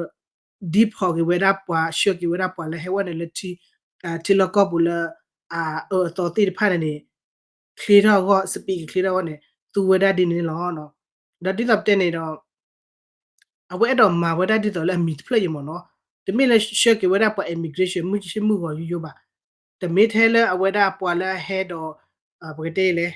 ဒံဖီၣ်က့ၤဝဲဒၣ်ပှၤ ဆှၢက့ၤဝဲဒၣ်ပှၤလၢဟဲဝဲန့ၣ်လၢထံ ထံလီၢ်ကီၢ်ပူၤလၢ အအၢအသီသ့ၣ်တဖၣ်န့ၣ်န့ၣ် ချ့ထီၣ်အဂီၢ် စပံးကချ့ထီၣ်အဂီၢ်န့ၣ် သူဝဲဒၣ်ဒ်န့ၣ်လီၤ. ဒီးဒ်သိးပတဲန့ၣ်ဒီး အဝဲအဲၣ်ဒိးမၤဝဲဒၣ်ဒ်သိးလၢအမံၤတဖျၢၣ်အံၤမ့ၢ်နီၤ, တမ့ၢ်လၢဆှၢက့ၤဝဲဒၣ်ပှၤ immigration မုၢ်ဆ့ၣ်မုၢ်ဂီၤယိယိဘၣ်, တမ့ၢ်ထဲလၢအဝဲဒၣ်ပှၤလၢအဟဲဒီး ပကတဲလဲၣ်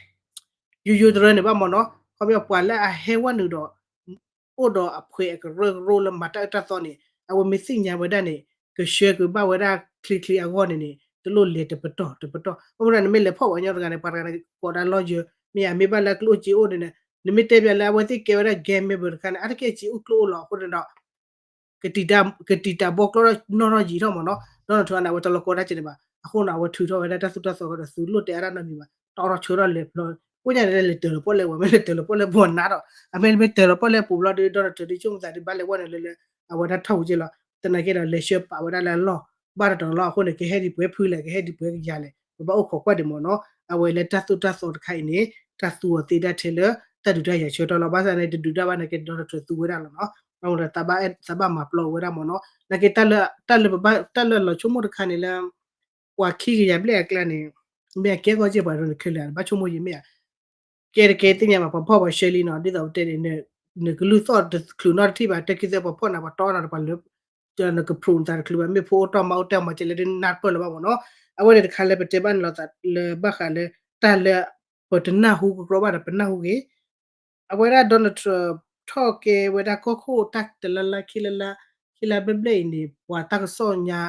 ယိယိတရၢန့ၣ်ဘၣ်မ့ၢ်နီၤ, ခီပညီပှၤလၢအဟဲဝဲနုာ်ဒီး အိၣ်ဒီးအဖှဲးအကရၢကရိလၢမၤတၢ်အၢတၢ်သီန့ၣ် အဝဲမ့ၢ်သ့ၣ်ညါဝဲဒၣ်န့ၣ် ကဆှၢက့ၤဘၣ်ဝဲဒၣ်ချ့ချ့အဂီၢ်န့ၣ်န့ၣ် တလိၣ်လဲၤတပတီၢ်တပတီၢ်, ဘၣ်မနုၤနမ့ၢ်လဲၤဖီၣ်ပှၤကညီတဂၤန့ၣ် ပှၤတဂၤန့ၣ် ကိးဒၣ်လီယၢၤ မ့ၢ်ဧါ မ့ၢ်ဘၣ်လၢအကျိၣ်စ့အိၣ်န့ၣ် နမ့ၢ်တဲပျးလၢအဝဲသ့ၣ်ကဲဝဲဒၣ် gang member တခါန့ၣ် အါတက့ၢ်စ့အိၣ်ကျိၣ်အိၣ်လီၤအဃိန့ၣ်ဒီး ကတံာ်တာ်ဘီကျိဒီးနီၢ်ထီၣ်ယံာ်ထီၣ်မ့ၢ်နီၤ, ဒီးနထၢၣ်န့ၣ် အဝဲတလီၤကီတၢ်ကဲန့ၣ်ဘၣ်, အဃိန့ၣ် အဝဲထုးထီၣ်ဝဲဒၣ်တၢ်သိၣ်တၢ်သီဒီးသုလိၣ်တဲအါတၢ်နီတမံၤဘၣ်, တီထီၣ်ဆၢထီၣ်လဲၤဖျီ, ကိးညါန့ၣ်လဲၤတၢၤလီၤပီၣ်လဲၣ်ဝဲ မ့ၢ်လဲၤတၢၤလီၤပီၣ်လဲၣ်ပှၤနါဒီး အမ့ၢ်မ့ၢ်တၢၤလီၤပီၣ်လဲၣ်ပူၤဘျီဒီး ဒီးနထၢၣ်ဒ်ဆိကမိၣ်သးဒ်ဘၣ်လဲၤဝဲန့ၣ်လၢလၢ အဝဲဒၣ်ထီၣ်ဝံၤက့လီၤ, သနာ်က့ဒီးလဲၤဆှၢပာ်ဝဲဒၣ်လၢအလီၢ် ဘၣ်တတီၤလီၤအဃိန့ၣ် ကဟဲဒံးပှဲၤဖုလဲၣ် ကဟဲဒံးပှဲၤကယၤလဲၣ် ပဘၣ်အိၣ်ခိးကွၢ်ဒံးမ့ၢ်နီၤ, အဝဲလၢတၢ်သိၣ်တၢ်သီတခါအံၤန့ၣ် တၢ်သူအီၤသ့ဒၣ်ထဲလၢ တၢ်ဒုးတၢ်ယၤဆၢကတီၢ်လီၤ, ဘၣ်ဆၣ်န့ၣ် တဒုးတၢ်ဘၣ်နာ်က့ Donald Trump သူဝဲဒၣ်လီၤနီၤ, အဃိဒီး သးဘၣ်မၤပျီဝဲဒၣ်မ့ၢ်နီၤ, နာ်က့တၢ်လၢ တၢ်လၢပဘၣ် တၢ်လၢလီၤဆိကမိၣ်တခါန့ၣ်လၢ ပှၤခံကယၤဘျဲၣ်အကျါန့ၣ် မ့ၢ်အကဲကီၢ်က့ၢ်ပှၤဒီးနခဲလၢာ် ဘၣ်ဆိကမိၣ်ယံၤမ့ၢ်ဧါ, ကဲတကဲသ့ၣ်ညါဘၣ် ပှၤဖီၣ်ပှၤရှဲလံနီၤ, ဒ်သိးပတဲန့ၣ် နကလုၢ်သီၣ်တချုးနီတထံၣ်ဘၣ် တၢ်က့ၢ်သဲပှၤဖီၣ်နၤပှၤတီနၤဒီးပှၤလၢ နကဖျိနသးတချုးဘၣ် မ့ၢ်ဖိအိၣ်တီၢ်မါအိၣ်တဲမၤကဲလဲၣ်ဒ်နၢ်ပၢၢ်လၢၤဘၣ်မ့ၢ်နီၤ, အဝဲန့ၣ်တခါလၢပတဲဘၣ်န့ၣ်လီၤသးလၢဘၣ်ဃးလၢ တၢ်လၢ ပတနၢ်ဟူကကြီဘၣ်ဒီးပနၢ်ဟူဂ့ၤ အဝဲဒၣ် Donald Trump ထီၣ်ကဲဝဲဒၣ်ကီၢ်ခိၣ်တၢ်တလါလါခံလါလါ ခံလါဘျဲၣ်ဘျဲၣ်အံၤန့ၣ် ပှၤတၢ်ကစီၣ်ညါ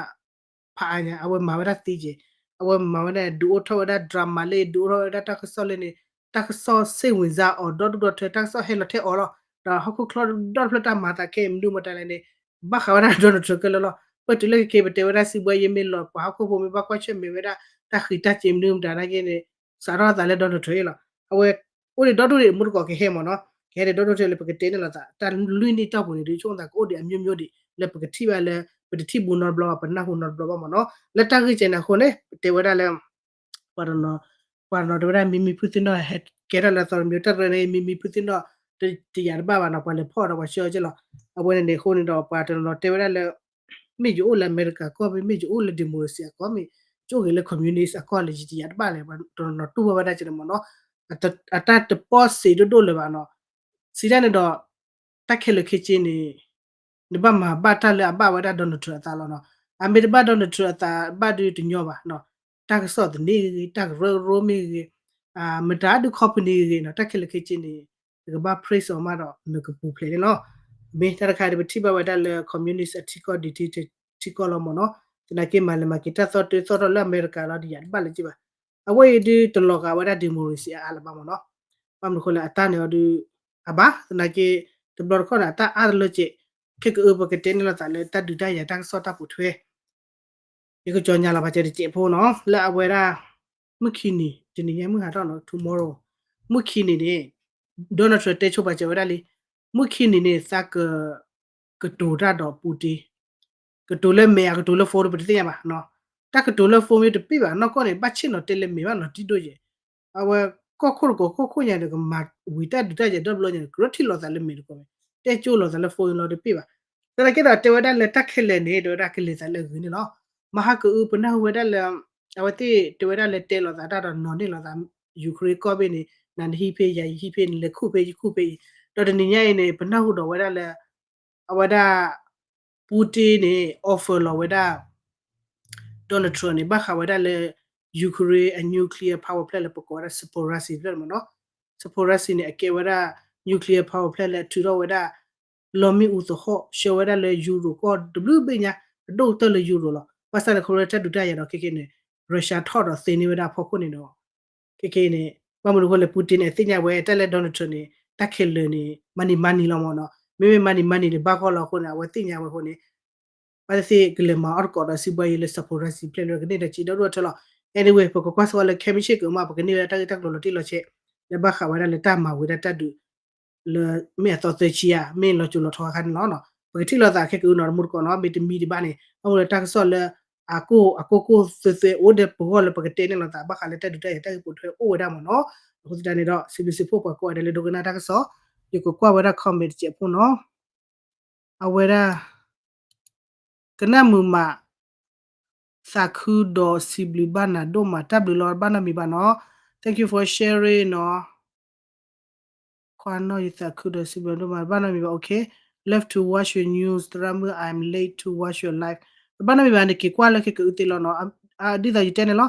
ဖးအါညါ အဝဲမၤဝဲဒၣ်သ့ကဲ, အဝဲမၤဝဲဒၣ် ဒုးအိၣ်ထီၣ်ဝဲဒၣ် drama လၢ ဒုးအိၣ်ထီၣ်ဝဲဒၣ်တၢ်ကစီၣ်လၢန့ၣ် တၢ်ကစီၣ်စ့ၢ်ဝံၤစါအီၤ ဒီဒူၣ်ဒီထၢ တၢ်ကစီၣ်ဟဲလီၤထဲအီၤလီၤ, ဒီးဟီၣ်ခိၣ်ချီဒီတဖျၢၣ်တၢ်မၤသးခဲအံၤ မနုၤမတၤလဲၣ်န့ၣ် ဘၣ်ဃးဝဲဒၣ် Donald Trump ခဲလၢာ်လီၤ, ပတုၤလၢခဲက့ၤပတဲဝဲဒၣ်စံးဘှဲယမ့ၢ်လီၤ ပှၤဟီၣ်ခိၣ်ဖိမ့ၢ်ဘၣ်ကွၢ်ဆၢၣ်မဲာ်ဝဲဒၣ် တၢ်ဃံးတၢ်စ့ၤမနုၤမတၤနာ်က့န့ၣ် စးထီၣ်သးလၢ Donald Trump အံၤလီၤ, အဝဲ အိၣ်ဒံးဒီဒူၣ်ဒံး မူတကိးကဟဲမ့ၢ်နီၤ, ကဟဲဒံးဒီဒူၣ်ထဲလၢပကတဲန့ၣ်လီၤသး တၢ်လွံၢ်နံၣ်တီၢ်ပူၤန့ၣ် ဒုးဆိကမိၣ်သးကအိၣ်ဒံးအမျိုးမျိုးဒံး လၢပကထံၣ်ဘၣ်လၢ ပတထံၣ်ဘူးနီတဘျီဘၣ် ပနၢ်ဟူနီတဘျီဘၣ်မ့ၢ်နီၤ, လၢတၢ်ဂ့ၢ်ကဲန့ၣ်အဃိန့ၣ် ပတဲဝဲဒၣ်လၢ ပှၤတနီၤတဲဝဲဒၣ် မံမံဖုသ့ၣ်နီၣ်ဟဲကဲထီၣ်လၢအသီတမံၤ တၢ်ရဲၣ်န့ၣ် မံမံဖုသ့ၣ်နီၣ် တယာ်တဘၣ်ဘၣ်နီၤ ပှၤလဲၤဖီၣ်ဒီးပှၤဆှၢက့လီၤ. အဝဲန့ၣ်န့ၣ်အဃိန့ၣ်ဒီး ပှၤတနီၤနီၤတဲဝဲဒၣ်လၢ မ့ၢ်ယအိၣ်လၢအမဲရကၤကီၢ်မ့ၢ် မ့ၢ်ယအိၣ်လၢ democracy အကီၢ်မ့ၢ် ယအိၣ်ဂ့ၤလၢ communist အကီၢ်လၢယတယာ်တဘၣ်လဲၣ် ပှၤတနီၤနီၤတူၢ်ဘၣ်ဝဲဒၣ်ကဲန့ၣ်မ့ၢ်နီၤ. အတၢ်တပီၢ်စံးဒိၣ်ဒိၣ်လၢၤဘၣ်နီၤ. စံးတၢ်န့ၣ်ဒီး တၢ်ခဲလၢာ်ခဲဆ့န့ၣ် နဘၣ်မၤဘၣ်တၢ်လၢအဘၣ်ဝဲဒၣ် Donald Trump အသးလီၤနီၤ. အမ့ၢ်တဘၣ် Donald Trump အသးဘၣ်ဒုးတညီဘၣ်နီၤ. တၢ်ကစီၣ်သန့မ့ၢ်ဂ့ၤ တၢ်ကရၢကရိမ့ၢ်ဂ့ၤ မတၤဒုး company ဂ့ၤနီၤ တၢ်ခဲလၢာ်ခဲဆ့န့ၣ် နကဘၣ် praise အီၤမးဒီး နကပူၤဖျဲးန့ၣ်လီၤ. မ့ၢ်တၢ်တခါဒီး ပထံၣ်ဘၣ်ဝဲဒၣ်လၢ communist အထံကီၢ် dictator ထံကီၢ်လီၤမ့ၢ်နီၤ. သနာ်က့ မၤလဲၤမၤက့ၤတၢ်သီတၢ်သီထီၣ်လၢအမဲရကၤလီၤ တယာ်တဘၣ်လၢၤဘၣ်. အဝဲအံၤဒုးတလီၤဂာ်ဝဲဒၣ် democracy အါအါလၢၤဘၣ်မ့ၢ်နီၤ. ဘၣ်မနုၤဃိလဲၣ် အတၢ်န့ၣ်အီၤဒုး အဘၣ် သနာ်က့ တဘျီတခီၣ်န့ၣ် အတၢ်အါတလၢကဲး ခဲကအုပကတဲန့ၢ်လိာ်သးလၢတၢ်ဒုးတၢ်ယၤတၢ်ကစီၣ်တၢ်ပိာ်ထွဲ ယကကြေညာလီၤပာ်စၢၤတစဲးဖိနီၤ လၢအဝဲဒၣ် မုၢ်ခံနံၤ တနံၤညါမုၢ်ဟါထီၣ်နီၤ tomorrow မုၢ်ခံနံၤန့ၣ် Donald Trump တဲဆိပာ်စၢၤဝဲဒၣ်လံ မုၢ်ခံနံၤန့ၣ် သးက ကတိၤတၢ်ဒီး Putin ကတိၤလၢမဲာ် အကတိၤလၢ phone ပတသ့ၣ်ညါဘၣ်နီၤ တၢ်ကတိၤလၢ phone မ့ၢ်တပ့ၢ်ဘၣ် နီၢ်ကီၢ်န့ၣ် ဘၣ်ဆ့ၣ်နီၤတဲလၢမဲာ်ဘၣ်နီၤ တံၢ်ဒိၣ်ယဲၢ် အဝဲကီၢ်ခိၣ်တကိးကီၢ်ခိၣ်ညါန့ၣ် ကမၤဝံၤတၢ်ဒုးတၢ်ယၤဒီတဘျီညါန့ၣ် ကရၢထံၣ်လိာ်သးလၢမဲာ်တကိးဝဲ တဲကၠိလိာ်သးလၢ phone လီၤတပ့ၢ်ဘၣ်. သနာ်က့ဒီးတဲဝဲဒၣ်လၢတၢ်ခဲလၢာ်န့ၣ် တဲဝဲဒၣ်ကလဲၤသးလၢအဂ့ၤန့ၣ်လီၤ. မဟါကအု ပနၢ်ဟူဝဲဒၣ်လၢ အဝဲသ့ၣ်တဲဝဲဒၣ်လၢတဲလိာ်သးတၢ်ဒီးနီၤန့ၢ်လိာ်သး Ukraine ကီၢ်ဘ့ၣ်န့ၣ် နၤနဟံၣ်ဖဲယၤယဟံၣ်ဖဲ နလဲၤခူၣ်ဖဲယခူၣ်ဖဲအံၤ ဒီးတနံၤညါအံၤန့ၣ် ပနၢ်ဟူဒီးဝဲဒၣ်လၢ အဝဲဒၣ် Putin န့ၣ် offer လီၤဝဲဒၣ် Donald Trump န့ၣ် ဘၣ်ဃးဝဲဒၣ်လၢ Ukraine အ nuclear power plant လၢပကိးဝဲဒၣ် Zaporizhzhia ဖျၢၣ်န့ၣ်မ့ၢ်နီၤ Zaporizhzhia န့ၣ် အကဲဝဲဒၣ် nuclear power plant လၢအထုးထီၣ်ဝဲဒၣ် လီၢ်မ့ၣ်အူသဟီၣ် ဆှၢဝဲဒၣ်လၢ Europe ကီၢ်တဘျုးဘ့ၣ်ညါ အဒိၣ်ကတၢၢ်လၢ Europe လီၤ. ဘၣ်ဆၣ်န့ၣ် ခီဖျိလၢတၢ်ဒုးတၢ်ယၤဒီးခဲကနံၣ်န့ၣ် Russia ထီၣ်ဒီးသ့န့ၢ်ဝဲဒၣ်အဖီခိၣ်န့ၣ်ဒီး ခဲကနံၣ်န့ၣ် ဘၣ်မနုၤအဃိလဲၣ် Putin န့ၣ် အသ့ၣ်ညါဝဲတၢ်လၢ Donald Trump န့ၣ် တၢ်ခဲလၢာ်န့ၣ် မၤနံၤမၤနံၤလီၤမ့ၢ်နီၤ မ့မ့ၢ်မၤနံၤမၤနံၤန့ၣ် ဘၣ်ဂီၢ်လီၤအဃိန့ၣ် အဝဲသ့ၣ်ညါဝဲအဃိန့ၣ် ဘၣ်သ့ၣ်သ့ၣ်ကလဲၤမၤအီၣ်တကိးဒီး စီးပွားရေး လၢ Zaporizhzhia ဖျၢၣ်လၢကန့ၢ်ဒီးစံးဒီဒူၣ်အထၢလီၤ. Anyway ပကကွၢ်စ့ၢ်ကီးလၢ ခဲမုၢ်ဆ့ၣ်ကမး ပကန့ၢ်ဝဲဒၣ်တၢ်ဂ့ၢ်တၢ်ကျိၤလီၤတံၢ်လီၤဆဲး လၢဘၣ်ဃးဝဲဒၣ်လၢတၢ်မၤဝံၤဒၣ်တၢ်ဒုး လၢမ့ၢ်အသီသၢဆံဧါ မ့ၢ်လီၤစိၤလီၤထီအခါန့ၣ်လီၤ. ပကထံၣ်လိာ်သးခဲကအုနီၤ တမူတကိးနီၤ မ့တမံၤဒံးဘၣ်န့ၣ် ဘၣ်မနုၤလၢတၢ်ကစီၣ်လၢ အကိၢ်အကိၢ်ကိၢ်သွဲသွဲအိၣ်ဒီးပဂီၢ်လၢ ပကတဲန့ၢ်လိာ်သး ဘၣ်ဃးလၢတၢ်ဒုးတၢ်ယၤတၢ်ဂ့ၢ်ပိာ်ထွဲအိၣ်ဝဲဒၣ်မ့ၢ်နီၤ. အဃိသတးန့ၣ်ဒီး စံးဘျုးစံးဖှိၣ်ပှၤကိးဂၤဒဲးလၢဒိကနၣ်တၢ်ကစီၣ် ယကကွၢ်ဝဲဒၣ် comment တစဲးဖိနီၤ အဝဲဒၣ် ကနၣ်မုာ်မး သးခုဒီးစံးဘျုးဘၣ်နၤဒိၣ်မး တၢ်ဘျုးလီၤ ဘၣ်နီတမံၤဘၣ်နီၤ Thank you for sharing နီၤ ခွါနီၢ် ယသးခုဒီးစံးဘျုးဒိၣ်မး ဘၣ်နီတမံၤဘၣ် okay. Love to watch your news သရၣ်မုၣ် I'm late to watch your live တဘၣ်နီတမံၤဘၣ် နက့ၤကွၢ်လၢခဲကအုသ့လီၤနီၤ ဒ်သိးယတဲန့ၣ်လီၤ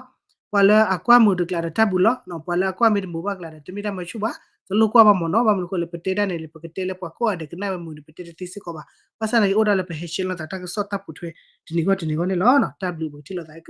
ပှၤလၢအကွၢ်မုာ်တကျးဒီးတၢ်ဘျုးလီၤ ပှၤလၢအကွၢ်မ့ၢ်တမုာ်ဘၣ်ကျးဒီး တမ့ၢ်တၢ်မၤဆူၣ်ဘၣ် တလိၣ်ကွၢ်ဘၣ်မ့ၢ်နီၤ ဘၣ်မနုၤအဃိလဲၣ် ပတဲဒၣ်န့ၣ် ပကတဲလၢပှၤကိးဂၤဒဲးကနၣ်ဝဲမုာ်န့ၣ် ပတဲတသ့စ့ၢ်ကီးဘၣ် ဘၣ်ဆၣ်သနာ်က့အိၣ်ဒၣ်လၢပဟဲ share လိာ်သးတၢ်ကစီၣ်တၢ်ပိာ်ထွဲ တနံၤဂီၢ်တနံၤဂီၢ်န့ၣ်လီၤ တၢ်ဘျုးပကထံၣ်လိာ်သး